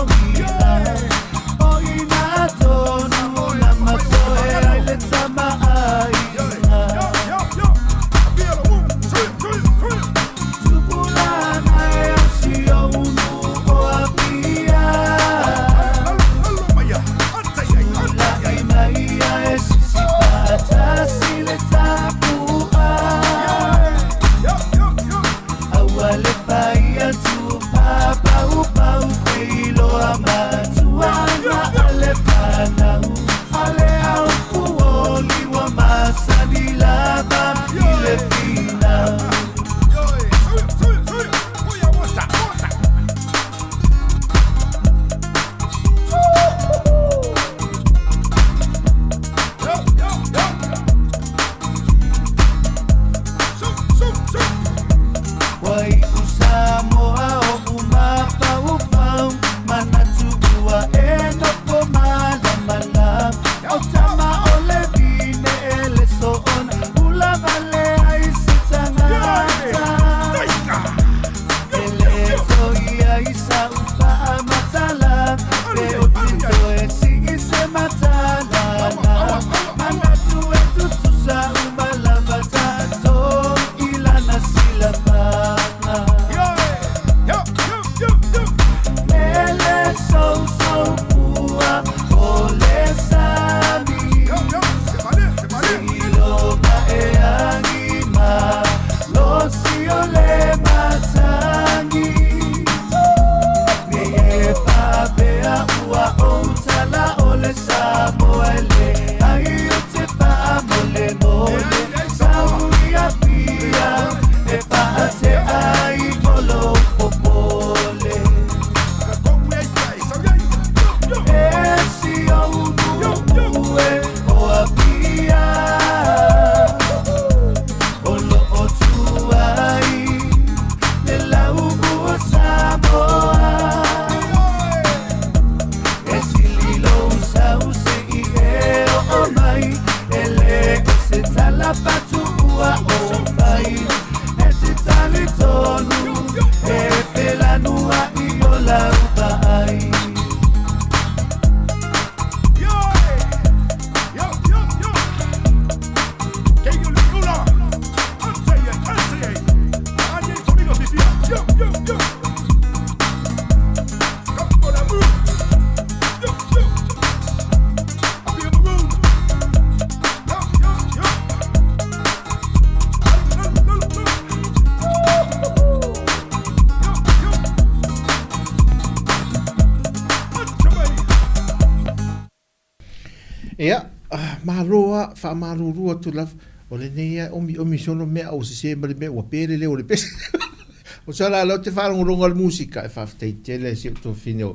Ia, malo a, faamalulu atu lava, o lenei a e omiomi solo mea a ua sese ma le mea ua pe le leo o le pese. O sa la lea ou te faalogologo i le musika, e faafetai tele i si ou tuafafine o,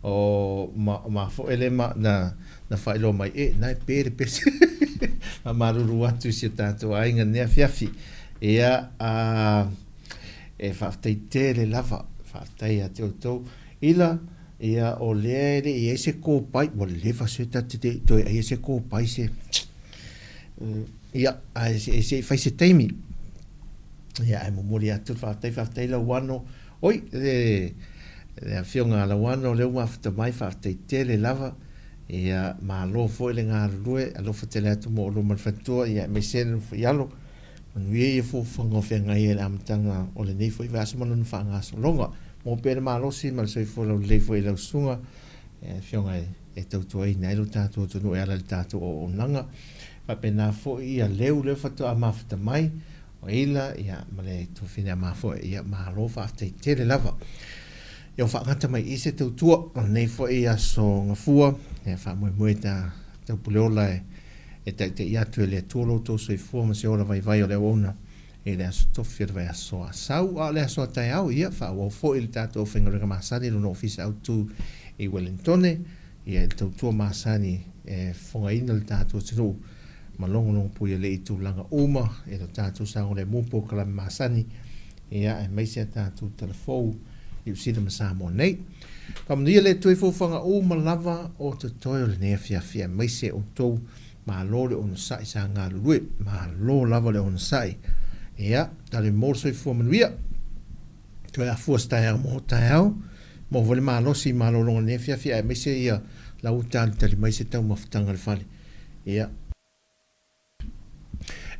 o ma, mafoe lea ma, na, na faailoa mai, e, na e pe le pese. Faamalulu atu i si o tatou aiga i lenei afiafi. Ia, a, e faafetai tele lava, faafetai ia te outou. Ila, ia, o lea e le i i ai se kopai, ua leva se ta te le i toe aia se kopai se, ia, ae se, se i fai se taimi. Ia, ae momoli atu le faafetai, faafetai Lauano. Oi, le, le afioga a Lauano lea ua mafuta mai, faafetai tele lava. Ia, malo foi le galulue, alofa tele atu mo oulua ma le faletua, ia, aemaise le nofo i alo. Manuia ia fuafuaga o feagai ai i le amataga o lenei foi vaiaso ma lona faagasologa. Maua pea le malosi ma le soifua laulelei foi i lau susuga, le afioga e tautuaina ai lo tatou atunuu e ala i le tatou auaunaga. Faapena foi ia Leu lea faatoa mafuta mai, o Ila ia ma le tuafafine a Mafoe, ia malo faafetai tele lava. Ia ua faagata mai i i se tautua o lenei foi aso Gafua, ia faamoemoe ta Taupuleola e E taitaia atu e le Atua lo outou soifua ma se ola vaivai o le auauna i le aso tofi o le vaiaso a Sau, a o le aso a taeao, ia, faaauau foi le tatou aufaigaluega masani i lona ofisa autu i Welentone, ia, i le tautua masani e fofogaina le tatou atunuu ma logologo puialii i tulaga uma i lo tatou saogalemu polokalame masani, ia, aemaise a tatou talafou i Niu Sila ma Samoa nei. Faamanuia le Atua i fuafuaga uma lava o totoe o lenei afiafi aemaise outou. Malo le onosai sa galulue. Malo lava le onosai. Ia, tali mo le soifua manuia. Toe afua se taeao mo taeao. Maua foi le malosi i malologa o lenei afiafi aemaise ia la ua talitali mai se taumafataga i le fale. Ia.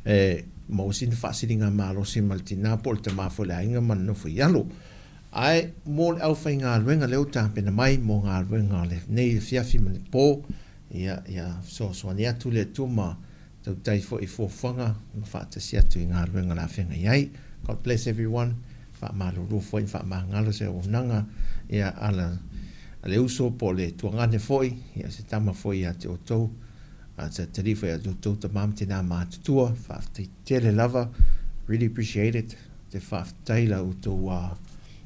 E maua sina faasiligamalosi ma le tina po o le tama foi o le aiga ma le nofo i alo. Ae mo le aufaigaluega lea ua tapena mai mo galuega o lenei afiafi ma le po, ia, ia fesoasoani atu le Atua ma tautai foi i fuafuaga ma faatasi atu i galuega o le a feagai ai. God bless everyone. Faamalulu foi ma faamagalo se auaunaga ia a le uso po o le tuagane foi, ia se tama foi ia te outou. A sa tali foi a outou tama ma tina matutua, faafetai tele lava, really appreciate it, te faafetai la outou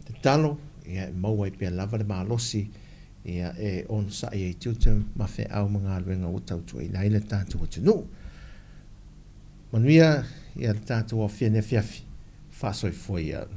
tatalo, ia e maua ai pea lava le malosi, ia e onosai ai tiute ma feau ma galuega ua tautuaina ai le tatou atunuu. Manuia ia le tatou afiani afiafi, faasoifua ia.